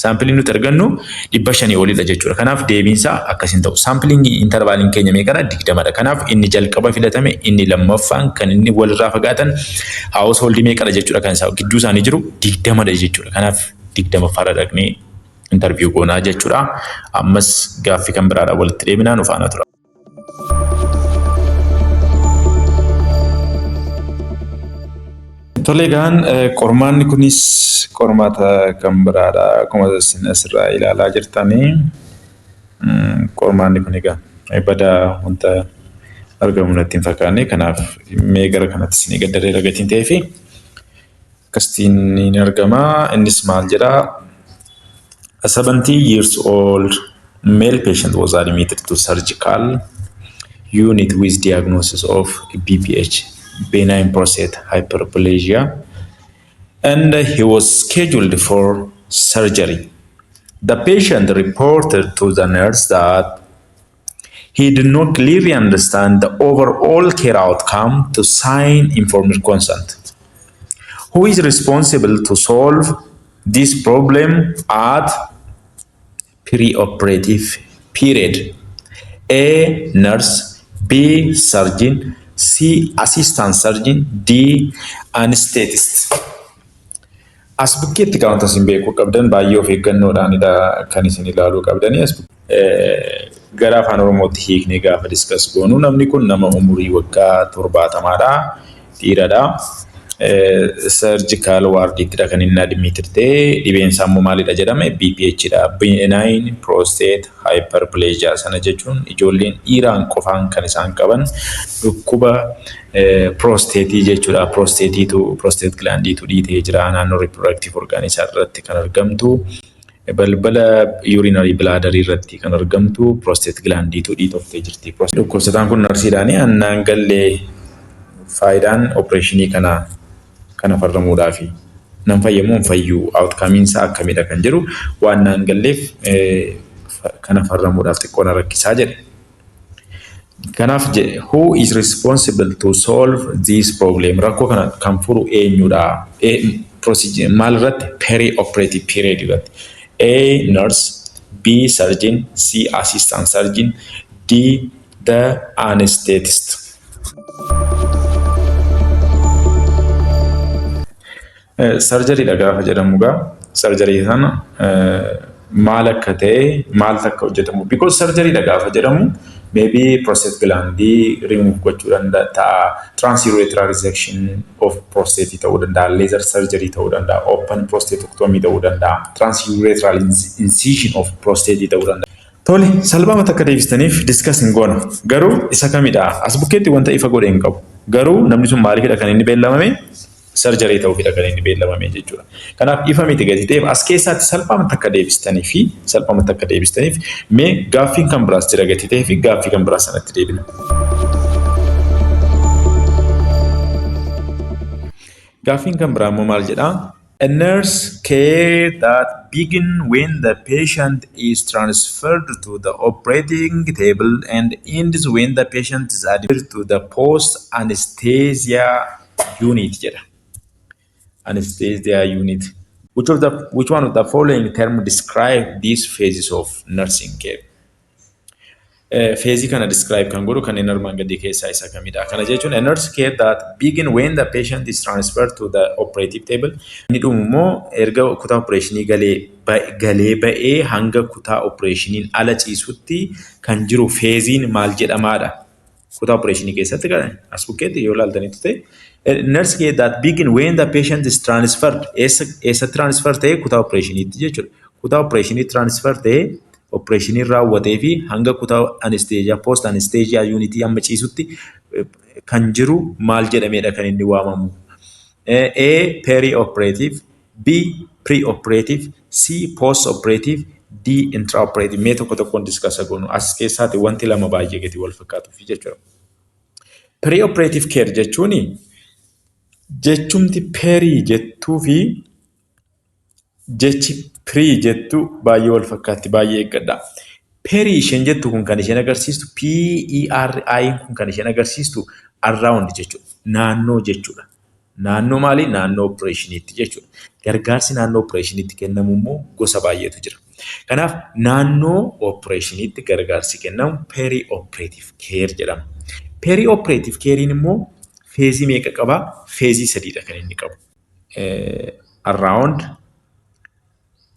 Sampleiin nuti argannu 500 olidha jechuudha. Kanaaf deebiinsaa akkas hin ta'u. Sampling intervaliin keenya meeqadha? 20dha. Kanaaf inni jalqaba filatame, inni lammaffaan kan inni walirraa fagaatan householdii meeqadha jechuudha? Kan isaa gidduu isaanii jiru 20dha jechuudha. Kanaaf 20ffaarra dhaqnee interview goonaa jechuudha. Ammas gaaffii kan biraadhaan walitti deebinaa, nu faana tura. Tole, egaan qormaanni kunis qormaata kan biraadha. Akkuma isin asirraa ilaalaa jirtanii, qormaanni kun egaa badaa wanta argamu natti hin fakkaanne. Kanaaf mee gara kanatti isin gaddaree gatiin ta'ee fi akkasitiin ni argama. Innis maal jedhaa? A 70 years old male patient was admitted to surgical unit with diagnosis of BPH, benign prostate hyperplasia, and he was scheduled for surgery. The patient reported to the nurse that he did not clearly understand the overall care outcome to sign informed consent. Who is responsible to solve this problem at preoperative period? A. Nurse, B. Surgeon, C. Assistant surgeon, D. Anesthetist. As bukkeetti kan wanta isin beekuu qabdan, baay'ee of eeggannoodhaanidha kan isin ilaaluu qabdanii. As gara afaan Oromootti hiiknee gaafa discuss goonu, namni kun nama umurii waggaa 70dha. Dhiiradha. Surgical wardiittidha kan inni admitted ta'e. Dhibeen isaa immoo maalidha jedhame? BPH dha. Benign prostate hyperplasia sana jechuun ijoolleen dhiiraan qofaan kan isaan qaban dhukkuba prostateii jechuudha. Prostateiitu, prostate glandiitu dhiitee jira, naannoo reproductive organ isaa irratti kan argamtu. Balbala urinary bladder irratti kan argamtu prostate glandiitu dhiitoftee jirti. Dhukkubsataan kun nursiidhaanii annaan gallee faayidaan operationii kana farramuudhaafi nan fayyamoo hin fayyuu, outcomeiin isaa akkamidha kan jedhu waan naan galleef kana farramuudhaaf xiqqoo na rakkisaa jedhe. Kanaaf who is responsible to solve this problem? Rakkoo kana kan furu eenyudha? Procedure maal irratti? Peri-operative period irratti. A. Nurse, B. Surgeon, C. Assistant surgeon, D. The anesthetist. Surgerydha gaafa jedhamu gaa, surgery sana maal akka ta'e, maal akka hojjetamu, because surgerydha gaafa jedhamu maybe prostate glandii remove gochuu danda'a, transurethral resection of prostate ta'uu danda'a, laser surgery ta'uu danda'a, open prostatectomy ta'uu danda'a, transurethral incision of prostate ta'uu danda'a. Tole, salphaamatti akka deebistaniif discuss hin goona. Garuu isa kamidha? As bukkeetti wanta ifa godhe hin qabu. Garuu namni sun maaliifidha kan inni beellamame? Surgery ta'uufidha kan inni beellamame jechuudha. Kanaaf ifa miti gadi ta'eef as keessaatti salphaamatti akka deebistaniif mee gaaffiin kan biraas jira gadi ta'ee fi gaaffii kan biraas sanatti deebina. Gaaffiin kan biraa immoo maal jedhaa? A nurse care that begin when the patient is transferred to the operating table and ends when the patient is admitted to the post anesthesia unit jedha. Anesthesia unit. Which one of the following term describe these phases of nursing care? Phaseii kana describe kan godhu kanneen armaan gadii keessaa isa kamidha? Kana jechuun a nurse care that begin when the patient is transferred to the operative table. Inni dhumu immoo erga kutaa operationii galee ba'ee hanga kutaa operationiin ala ciisutti kan jiru phaseiin maal jedhamaadha? Kutaa operationii keessatti as bukkeetti yoo ilaaltanitti ta'e, nurse care that begin when the patient is transferred, eessa transfer ta'e? Kutaa operationiitti jechuudha. Kutaa operationii transfer ta'ee, operationiin raawwatee fi hanga kutaa anesthesia, post anesthesia unitii hamma ciisutti kan jiru maal jedhameedha kan inni waamamu? A. Peri-operative, B. Pre-operative, C. Post-operative, D. Intra-operative. Mee tokko tokkoon discuss goonu. As keessaati wanti lama baay'ee gadi wal fakkaatuuf jechuudha. Pre-operative care jechuun jechumti peri jettuu fi jechi pre jettu baay'ee wal fakkaatti, baay'ee eeggadha. Peri isheen jettu kun kan isheen agarsiistu, PERI kun kan isheen agarsiistu around jechuudha. Naannoo jechuudha. Naannoo maalii? Naannoo operationiitti jechuudha. Gargaarsi naannoo operationiitti kennamu immoo gosa baay'eetu jira. Kanaaf naannoo operationiitti gargaarsi kennamu peri operative care jedhama. Peri operative carein immoo phaseii meeqa qabaa? Phaseii sadiidha kan inni qabu. Around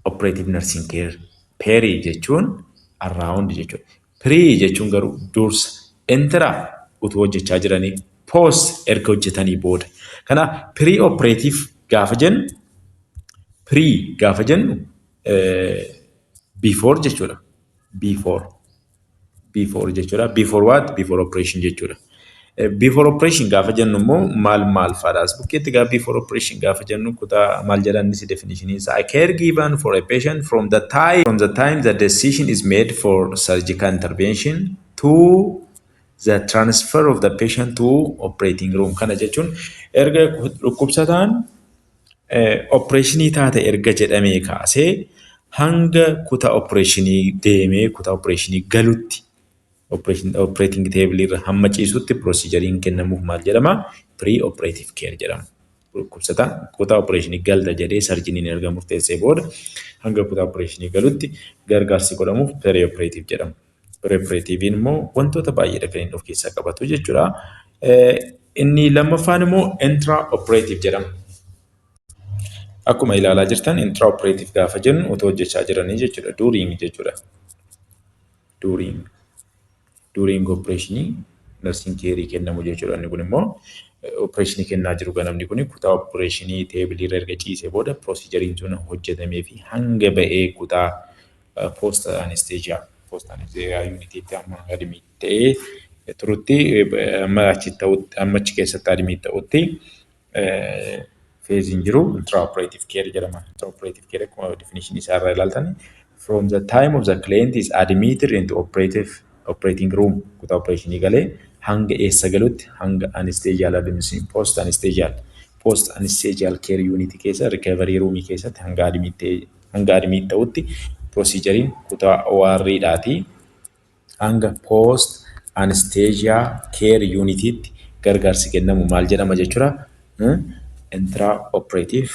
operative nursing care. Peri jechuun around jechuudha. Pre jechuun garuu dursa. Intra utuu hojjechaa jiranii. Post erga hojjetanii booda. Kanaaf pre operative gaafa jennu, pre gaafa jennu before jechuudha. Before. Before jechuudha. Before what? Before operation jechuudha. Before operation gaafa jennu immoo maal maal fa'aadha? As bukkeetti gaafa before operation gaafa jennu kutaa maal jedhan inni definition isaa, a care given for a patient from the time the decision is made for surgical intervention to the transfer of the patient to operating room. Kana jechuun erga dhukkubsataan operationii taate erga jedhamee kaasee hanga kutaa operationii deemee kutaa operationii galutti, operating table irra hamma ciisutti procedureiin kennamuuf maal jedhama? Pre-operative care jedhama. Dhukkubsataan kutaa operationii galta jedhee surgeoniin erga murteessee booda hanga kutaa operationii galutti gargaarsi godhamuuf pre-operative jedhama. Pre-operativein immoo wantoota baay'eedha kan inni of keessaa qabatu jechuudha. Inni lammaffaan immoo intra-operative jedhama. Akkuma ilaalaa jirtan, intra-operative gaafa jennu otoo hojjechaa jiranii jechuudha. During jechuudha. During operationii nursing care kennamu jechuudha. Inni kun immoo operationii kennaa jiru namni kun kutaa operationii tableii irra erga ciisee booda procedureiin sun hojjetamee fi hanga ba'ee kutaa post anesthesia unitiitti hamma admit ta'ee turutti, amma achi keessatti admit ta'utti phaseiin jiru intraoperative care jedhama. Intraoperative care akkuma definition isaa irraa ilaaltan, from the time of the client is admitted into operating room, kutaa operationii galee hanga eessa galutti? Hanga anesthesial admission, post anesthesial care unit keessa, recovery room keessatti hanga admit ta'utti procedureiin kutaa OR dhaati hanga post anesthesia care unitiitti gargaarsi kennamu maal jedhama jechuudha? Intra operative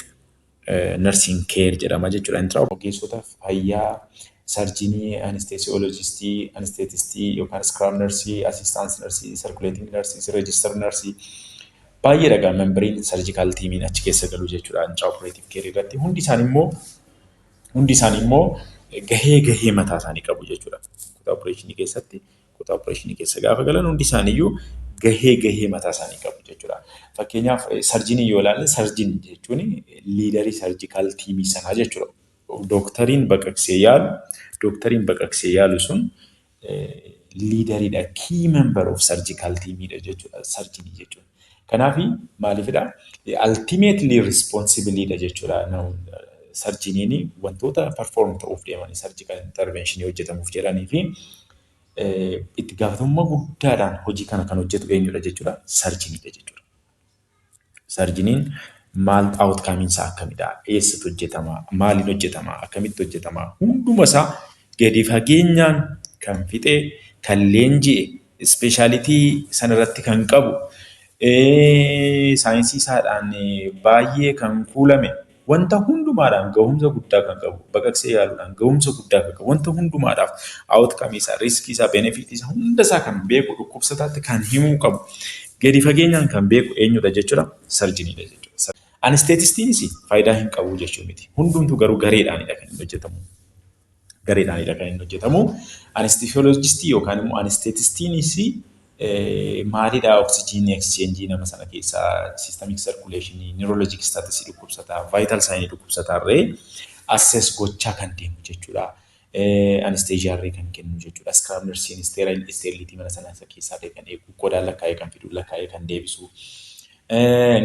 nursing care jedhama jechuudha. Intra ogeessota fayyaa, surgeonii, anesthesiologistii, anesthetistii yookaan scrub nursii, assistant nursii, circulating nursii, register nursii baay'ee dhagaa memberiin surgical teamiin achi keessa galu jechuudha intra operative care irratti. Hundi isaanii immoo gahee mataa isaanii qabu jechuudha. Kutaa operationii keessatti, kutaa operationii keessa gaafa galan hundi isaaniiyyuu gahee mataa isaanii qabu jechuudha. Fakkeenyaaf surgeonii yoo ilaalle, surgeon jechuun leaderii surgical teamii sanaa jechuudha. Dooktariin baqaqsee yaalu sun leaderiidha. Key member of surgical teamiidha jechuudha surgeonii jechuun. Kanaaf maaliifidha? Ultimately responsibleiidha jechuudha. Surgeoniin wantoota perform ta'uuf deeman, surgical interventionii hojjetamuuf jedhanii fi itti gaafatamummaa guddaadhaan hojii kana kan hojjetu eenyudha jechuudha? Surgeoniidha jechuudha. Surgeoniin Maal outcome isaa akkamidha? Eessatti hojjetama? Maaliin hojjetama? Akkamitti hojjetama? Hunduma isaa gadi fageenyaan kan fixee, kan leenji'e, specialty sanarratti kan qabu, saayinsii isaadhaan baay'ee kan kuulame, wanta hundumaadhaan gahumsa guddaa kan qabu, baqaqsee yaaluudhaan gahumsa guddaa kan qabu, wanta hundumaadhaaf outcome isaa, risk isaa, benefit isaa hunda isaa kan beeku, dhukkubsataatti kan himuu qabu, gadi fageenyaan kan beeku eenyudha jechuudha? Surgeoniidha jechuudha. Anesthetistiinis faayidaa hin qabu jechuu miti. Hundumtuu garuu gareedhaanidha kan inni hojjetamu. Gareedhaanidha kan inni hojjetamu. Anesthesiologistii yookaan immoo anesthetistiinis maalidha, oxygen exchange nama sana keessaa, systemic circulation, neurologic status dhukkubsataa, vital sign dhukkubsataa irree assess gochaa kan deemu jechuudha. Anesthesia irree kan kennu jechuudha. Scrub nursiin sterility mana sana keessaa illee kan eegu, qodaan lakkaa'ee kan fidu, lakkaa'ee kan deebisu.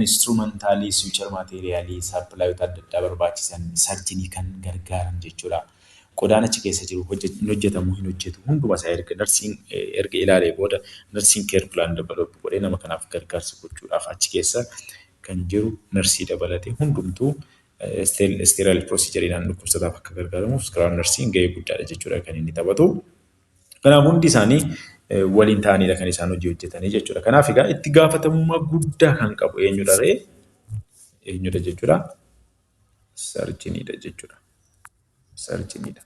Instrumentalii, suture materialii, supplyoota adda addaa barbaachisan, surgeonii kan gargaaran jechuudha. Qodaan achi keessa jiru hin hojjetamu, hin hojjetu, hunduma isaa erga nursiin erga ilaalee booda nursing care plan develop godhee nama kanaaf gargaarsa gochuudhaaf achi keessa kan jiru nursii dabalatee hundumtuu sterile procedureiidhaan dhukkubsataaf akka gargaaramuuf scrub nursiin gahee guddaadha jechuudha kan inni taphatu. Kanaaf hundi isaanii waliin ta'aniidha kan isaan hojii hojjetanii jechuudha. Kanaaf egaa itti gaafatamummaa guddaa kan qabu eenyudha ree? Eenyudha jechuudha? Surgeoniidha jechuudha. Surgeoniidha.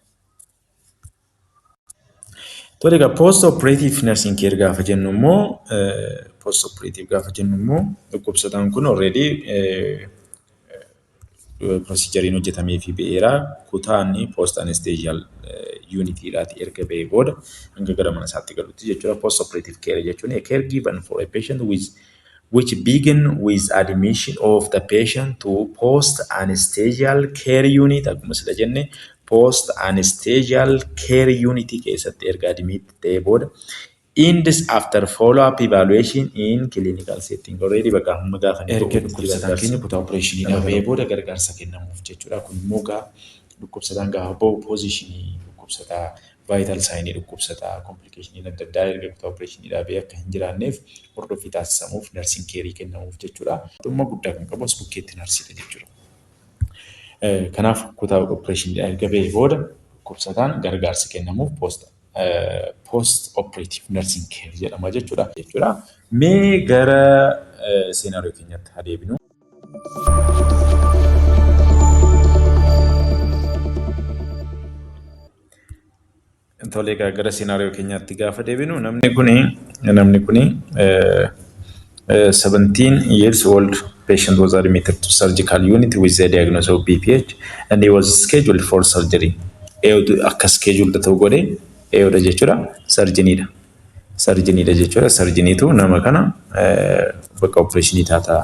Tole egaa, post operative nursing care gaafa jennu immoo, post operative gaafa jennu immoo, dhukkubsataan kun already procedureiin hojjetamee fi ba'eera. Kutaan post anesthesial unitiidhaati erga ba'ee booda hanga gara mana isaatti galutti jechuudha. Post operative care jechuun a care given for a patient with which begin with admission of the patient to post anesthesial care unit. Akkuma sila jenne, post anesthesial care unit keessatti erga admit ta'ee booda, ends after follow up evaluation in clinical setting. Already bakka hamma gaafa erga dhukkubsataan keenya kutaa opereeshinii ba'ee booda gargaarsa kennamuuf jechuudha. Kun immoo gaa dhukkubsataan gaafa ba'u positionii dhukkubsataa, vital signii dhukkubsataa, complicationii adda addaa erga kutaa opereeshinii ba'ee akka hin jiraanneef hordoffii taasisamuuf, nursing careii kennamuuf jechuudha. Dhimma guddaa kan qabu as bukkeetti nursiidha jechuudha. Kanaaf kutaa opereeshinii erga ba'ee booda dhukkubsataan gargaarsi kennamuuf post operative nursing care jedhama jechuudha. Mee gara scenario keenyatti haa deebinu. Tole egaa, gara scenario keenyaatti gaafa deebinu, namni kuni 17 years old patient was admitted to surgical unit with the diagnosis of BPH and he was scheduled for surgery. Eeyyatu akka scheduled ta'u godhe eeyyudha jechuudha? Surgeoniidha. Surgeoniidha jechuudha. Surgeoniitu nama kana bakka opereeshinii taataa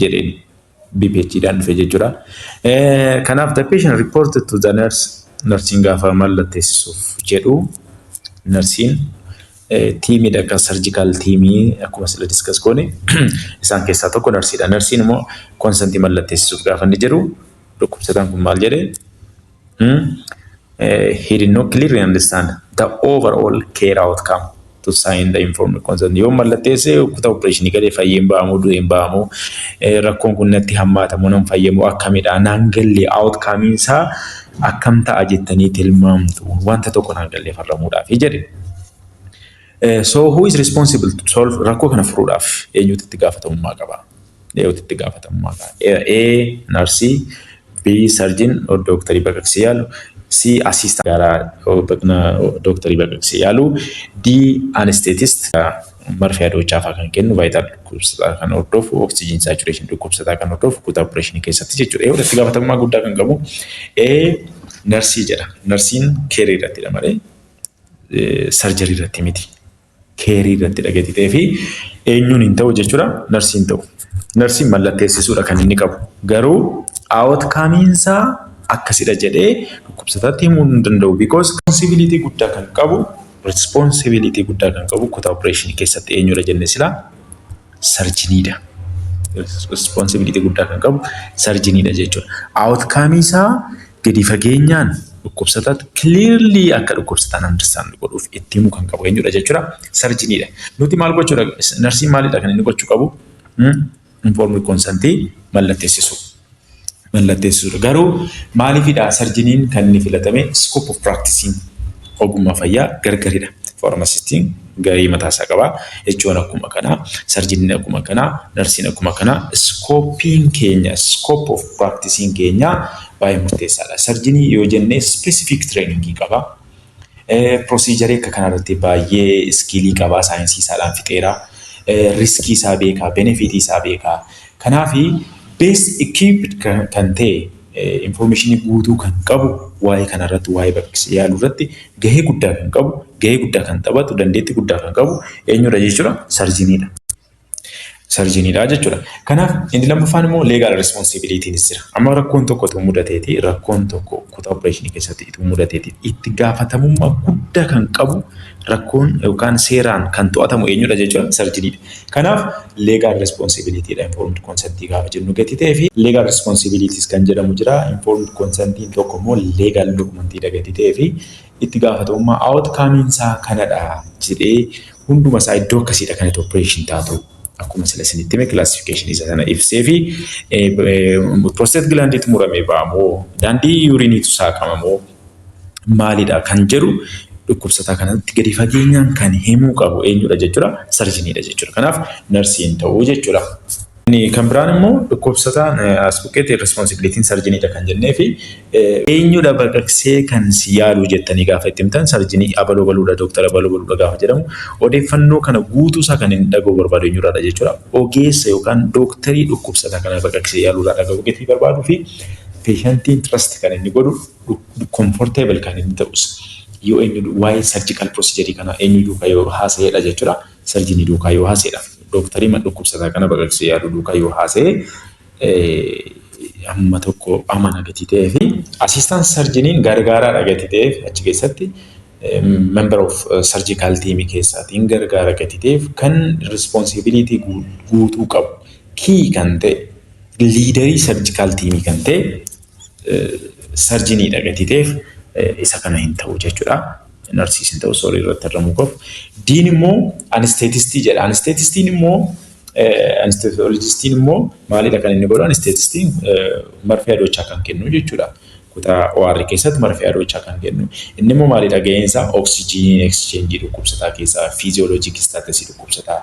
jedheen, BPH dhaan dhufe jechuudha. Kanaaf the patient reported to the nurse, nursiin gaafa mallatteessisuuf jedhu, nursiin teamiidha, akka surgical teamii akkuma sila discuss goone isaan keessaa tokko nursiidha. Nursiin immoo consentii mallatteessisuuf gaafa inni jedhu dhukkubsataan kun maal jedhee? He did not clearly understand the overall care outcome to sign the informed consent. Yoo mallatteesse kutaa opereeshinii galee fayyeen ba'amu, du'een ba'amu, rakkoon kun natti hammaatamu, nan fayyamu, akkamidha, naan galle, outcome isaa akkam ta'a jettanii tilmaamtu, wanta tokko naan gallee farramuudhaaf jedhe. So who is responsible to solve, rakkoo kana furuudhaaf eenyutu itti gaafatamummaa qaba? Eenyutu itti gaafatamummaa qaba? A. Nursii, B. Surgeon, dooktarii baqaqsee yaalu, C. Assistant gara dooktarii baqaqsee yaalu, D. Anesthetist, marfee adoochaa fa'aa kan kennu, vital dhukkubsataa kan hordofu, oxygen saturation dhukkubsataa kan hordofu kutaa opereeshinii keessatti jechuudha. Eeyyuu, itti gaafatamummaa guddaa kan qabu A. Nursii jedha. Nursiin careii irrattidha malee surgery irratti miti. Careii irratti dhagati ta'ee fi eenyuun hin ta'u jechuudha? Nursiin ta'u. Nursiin mallatteessisuudha kan inni qabu. Garuu outcomeiinsaa akkasidha jedhee dhukkubsataatti himuu hin danda'u. Because responsibility guddaa kan qabu kutaa opereeshinii keessatti eenyudha jenne silaa? Surgeoniidha. Responsibility guddaa kan qabu surgeoniidha jechuudha. Outcomeii isaa gadi fageenyaan dhukkubsataatti clearly akka dhukkubsataan understand godhuuf itti himuu kan qabu eenyudha jechuudha? Surgeoniidha. Nuti maal gochuudha? Nursiin maalidha kan inni gochuu qabu? Informed consentii Mallatteessisu. Mallatteessisuudha. Garuu maaliifidha surgeoniin kan inni filatame? Scope of practicing ogummaa fayyaa gargaridha. Pharmacistiin gahee mataasaa qaba. Jechuun akkuma kanaa, surgeoniin akkuma kanaa, nursiin akkuma kanaa, scopeiin keenya, scope of practicing keenya baay'ee murteessaadha. Surgeonii yoo jenne specific trainingii qaba. Procedureii akka kanarratti baay'ee skillii qaba. Saayinsii isaadhaan fixeera. Riskii isaa beekaa, benefitii isaa beekaa. Kanaafi best equipped kan ta'e, informationii guutuu kan qabu, waa'ee kanarratti, waa'ee baqaqsee yaaluu irratti gahee guddaa kan qabu, gahee guddaa kan taphatu, dandeettii guddaa kan qabu eenyudha jechuudha? Surgeoniidha. Surgeoniidha jechuudha. Kanaaf inni lammaffaan immoo legal responsibilitynis jira. Amma rakkoon tokko utuu mudateeti, rakkoon tokko kutaa operationii keessatti utuu mudateeti, itti gaafatamummaa guddaa kan qabu, rakkoon yookaan seeraan kan to'atamu eenyudha jechuudha? Surgeoniidha. Kanaaf legal responsibilityidha informed consentii gaafa jennu gati ta'ee fi legal responsibilities kan jedhamu jira. Informed consentiin tokko immoo legal documentiidha gati ta'ee fi itti gaafatamummaa outcome isaa kanadha jedhee hunduma isaa iddoo akkasiidha kan itti operation taatu. Akkuma sila isinitti hime, classificationii isa sana ibsee fi prostate glandiitu muramee ba'amoo, daandii urineiitu saaqamamoo, maalidha kan jedhu dhukkubsataa kanatti gadi fageenyaan kan himuu qabu eenyudha jechuudha? Surgeoniidha jechuudha. Kanaaf nursiin ta'uu jechuudha. Kan biraan immoo dhukkubsataan as buqqeetti responsibilityn surgeoniidha kan jennee fi eenyudha baqaqsee kan si yaaluu jettanii gaafa itti himtan, surgeonii abaloo baluudha, dooktara abaloo baluudha gaafa jedhamu, odeeffannoo kana guutuu isaa kan inni dhaga'uu barbaadu eenyurraadha jechuudha? Ogeessa yookaan dooktarii dhukkubsataa kana baqaqsee yaaluurraa dhaga'uu gatii barbaaduu fi patientiin trust kan inni godhu, comfortable kan inni ta'us yoo eenyu waa'ee surgical procedureii kana eenyu duukaa yoo haasa'edha jechuudha? Surgeonii duukaa yoo haasa'edha. Dooktarii dhukkubsataa kana baqaqsee yaaluu duukaa yoo haasa'e amma tokko amana gatii ta'ee fi assistant surgeoniin gargaaraadha gatii ta'eef, achi keessatti member of surgical team keessaatiin gargaara gatii ta'eef, kan responsibility guutuu qabu, key kan ta'e, leaderii surgical teamii kan ta'e surgeoniidha gatii ta'eef isa kana hin ta'u jechuudha. Nursiis hin ta'u, sorry, irratti argamuu qof. Diin immoo anesthetistii jedha. Anesthetistiin immoo, anesthesiologistiin immoo maalidha kan inni godhu? Anesthetistiin marfee adoochaa kan kennu jechuudha. Kutaa OR keessatti marfee adoochaa kan kennu. Inni immoo maalidha gaheen isaa? Oxygen exchangeii dhukkubsataa keessaa, physiologic statusii dhukkubsataa,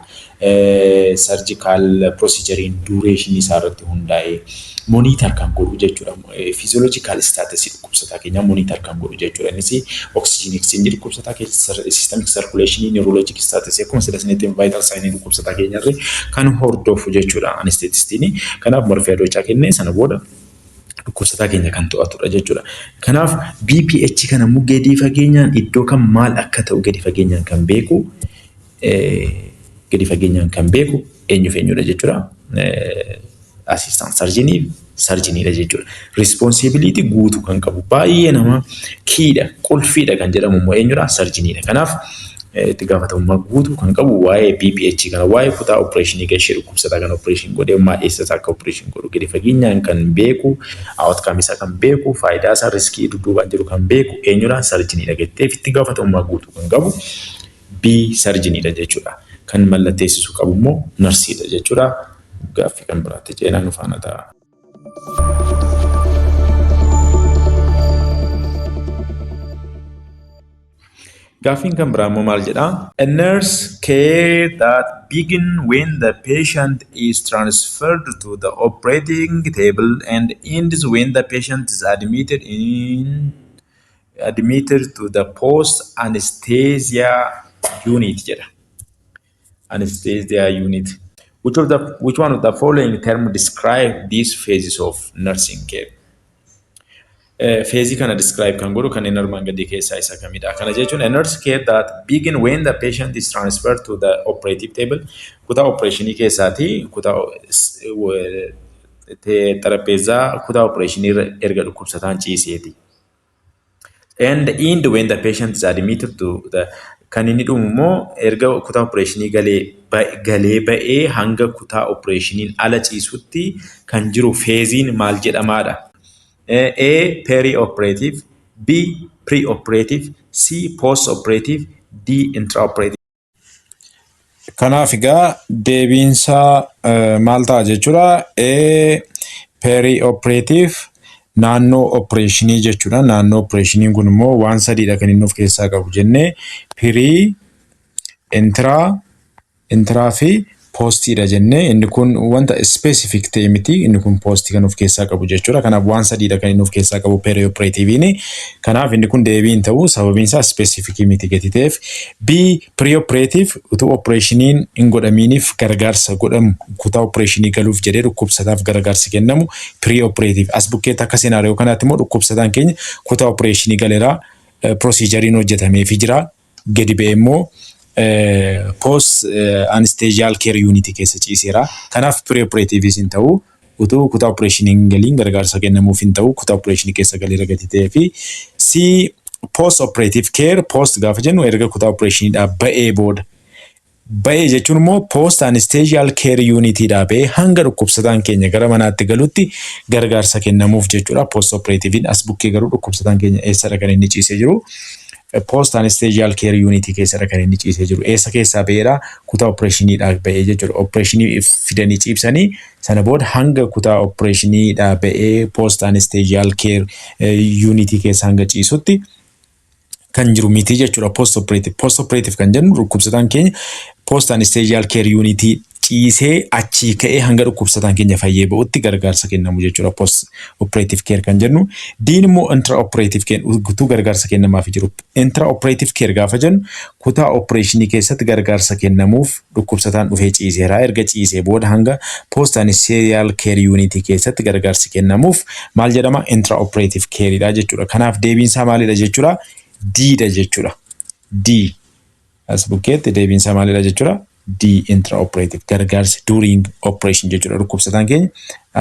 surgical procedureiin durationii isaa irratti hundaa'ee monitor kan godhu jechuudha. Physiological statusii dhukkubsataa keenyaa monitor kan godhu jechuudha. Innis oxygen exchangeii dhukkubsataa keessa, systemic circulationii, neurologic statusii, akkuma sila isinitti vital signii dhukkubsataa keenyarree kan hordofu jechuudha anesthetistiin. Kanaaf marfee adoochaa kennee sana booda dhukkubsataa keenya kan to'atudha jechuudha. Kanaaf BPH kana immoo gadi fageenyaan iddoo kam maal akka ta'u gadi fageenyaan kan beeku eenyuuf eenyudha jechuudha? Assistant surgeonii, surgeoniidha jechuudha. Responsibility guutuu kan qabu, baay'ee nama keydha, qulfiidha kan jedhamu immoo eenyudha? Surgeoniidha. Kanaaf itti gaafatamummaa guutuu kan qabu waa'ee BPH kana, waa'ee kutaa operationii gashee dhukkubsataa kan operation godhee maal eessa akka operation godhu gadi fageenyaan kan beeku, outcome isaa kan beeku, faayidaa isaa, riskii dudduubaan jiru kan beeku eenyudha? Surgeoniidha jettee itti gaafatamummaa guutuu kan qabu B surgeoniidha jechuudha. Kan mallatteessisuu qabu immoo nursiidha jechuudha. Gaaffii kan biraatti ceenaa nu faana ta'a. Gaaffiin kan biraa immoo maal jedhaa? A nurse care that begin when the patient is transferred to the operating table and ends when the patient is admitted to the post anesthesia unit jedha. Anesthesia unit. Which one of the following term describe these phases of nursing care? Phaseii kana describe kan godhu kanneen armaan gadii keessaa isa kamidha? Kana jechuun a nurse care that begin when the patient is transferred to the operative table. Kutaa operationii keessaati, kutaa xarapheezaa kutaa operationii irra erga dhukkubsataan ciiseeti. And end when the patient is admitted to the, kan inni dhumu immoo erga kutaa operationii galee ba'ee hanga kutaa operationiin ala ciisutti kan jiru phaseiin maal jedhamaadha? A. Peri-operative, B. Pre-operative, C. Post-operative, D. Intra-operative. Kanaaf egaa deebiinsaa maal ta'a jechuudha? A. Peri-operative naannoo opereeshinii jechuudha. Naannoo opereeshiniin kun immoo waan sadiidha kan inni of keessaa qabu jennee, pre, intra fi postiidha jennee. Inni kun wanta specific ta'e miti, inni kun postii kan of keessaa qabu jechuudha. Kanaaf waan sadiidha kan inni of keessaa qabu perioperativeiin. Kanaaf inni kun deebii hin ta'u, sababiin isaa specific miti gati ta'eef. B, preoperative, utuu opereeshiniin hin godhamiiniif gargaarsa godhamu, kutaa opereeshinii galuuf jedhee dhukkubsataaf gargaarsi kennamu preoperative. As bukkeetti akka scenario kanaatti immoo dhukkubsataan keenya kutaa opereeshinii galeeraa, procedureiin hojjetameefii jira. Gadi ba'ee immoo post anesthesial care unit keessa ciiseera. Kanaaf preoperativeis hin ta'u, utuu kutaa opereeshinii hin galiin gargaarsa kennamuuf hin ta'u, kutaa opereeshinii keessa galeera gati ta'ee fi. C, post operative care. Post gaafa jennu erga kutaa opereeshiniidhaa ba'ee booda. Ba'ee jechuun immoo post anesthesial care unitiidhaa ba'ee hanga dhukkubsataan keenya gara manaatti galutti gargaarsa kennamuuf jechuudha. Post operativein as bukkee garuu dhukkubsataan keenya eessadha kan inni ciisee jiru? Post anesthesial care unit keessadha kan inni ciisee jiru. Eessa keessaa ba'eera? Kutaa opereeshiniidhaa ba'ee jechuudha. Opereeshinii fidanii ciibsanii sana booda hanga kutaa opereeshiniidhaa ba'ee post anesthesial care unit keessa hanga ciisutti kan jiru miti jechuudha. Post operative. Post operative kan jennu dhukkubsataan keenya post anesthesial care unit ciisee achii ka'ee hanga dhukkubsataan keenya fayyee ba'utti gargaarsa kennamu jechuudha. Post operative care kan jennu. Diin immoo intra operative care, utuu gargaarsa kennamaaf jiru. Intra operative care gaafa jennu kutaa opereeshinii keessatti gargaarsa kennamuuf dhukkubsataan dhufee ciiseera. Erga ciisee booda hanga post anesthesial care unit keessatti gargaarsi kennamuuf maal jedhama? Intra operative careidha jechuudha. Kanaaf deebiin isaa maalidha jechuudha? Diidha jechuudha. D. As bukkeetti deebiin isaa maalidha jechuudha? D, intraoperative, gargaarsi during operation jechuudha. Dhukkubsataan keenya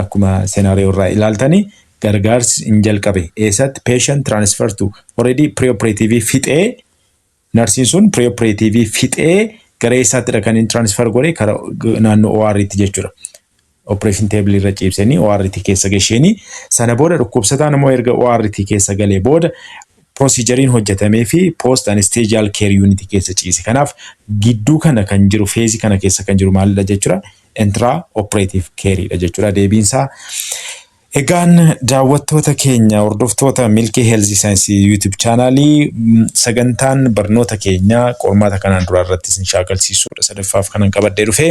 akkuma scenario irraa ilaaltanii gargaarsi hin jalqabe eessatti? Patient transfer to already preoperative fixee, narsiin sun preoperative fixee gara eessaattidha kan inni transfer godhe? Kara naannoo OR'tti jechuudha. Operation table irra ciibsanii OR'tti keessa gasheenii sana booda dhukkubsataan immoo erga OR'tti keessa galee booda procedureiin hojjetamee fi post anesthesial care unit keessa ciise. Kanaaf gidduu kana kan jiru, phaseii kana keessa kan jiru maalidha jechuudha? Intra operative careidha jechuudha deebiinsaa. Egaan daawwattoota keenya, hordoftoota Milkii Health Science YouTube channelii, sagantaan barnoota keenya qormaata kanaan duraa irratti isin shaakalsiisuudha. Sadaffaaf kanan qabadhee dhufee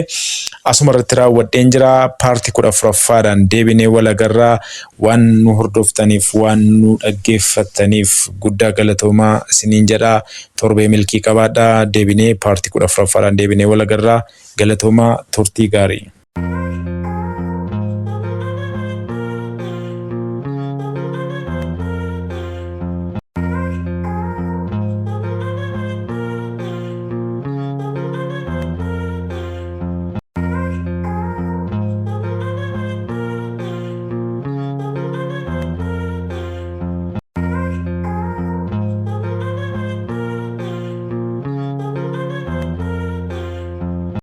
asuma irratti raawwadheen jira. Partii 14ffaadhaan deebinee wal agarraa. Waan nu hordoftaniif, waan nu dhaggeeffattaniif guddaa galatoomaa isiniin jedha. Torbee milkii qabaadhaa. Deebinee partii 14ffaadhaan deebinee wal agarraa. Galatoomaa, turtii gaarii.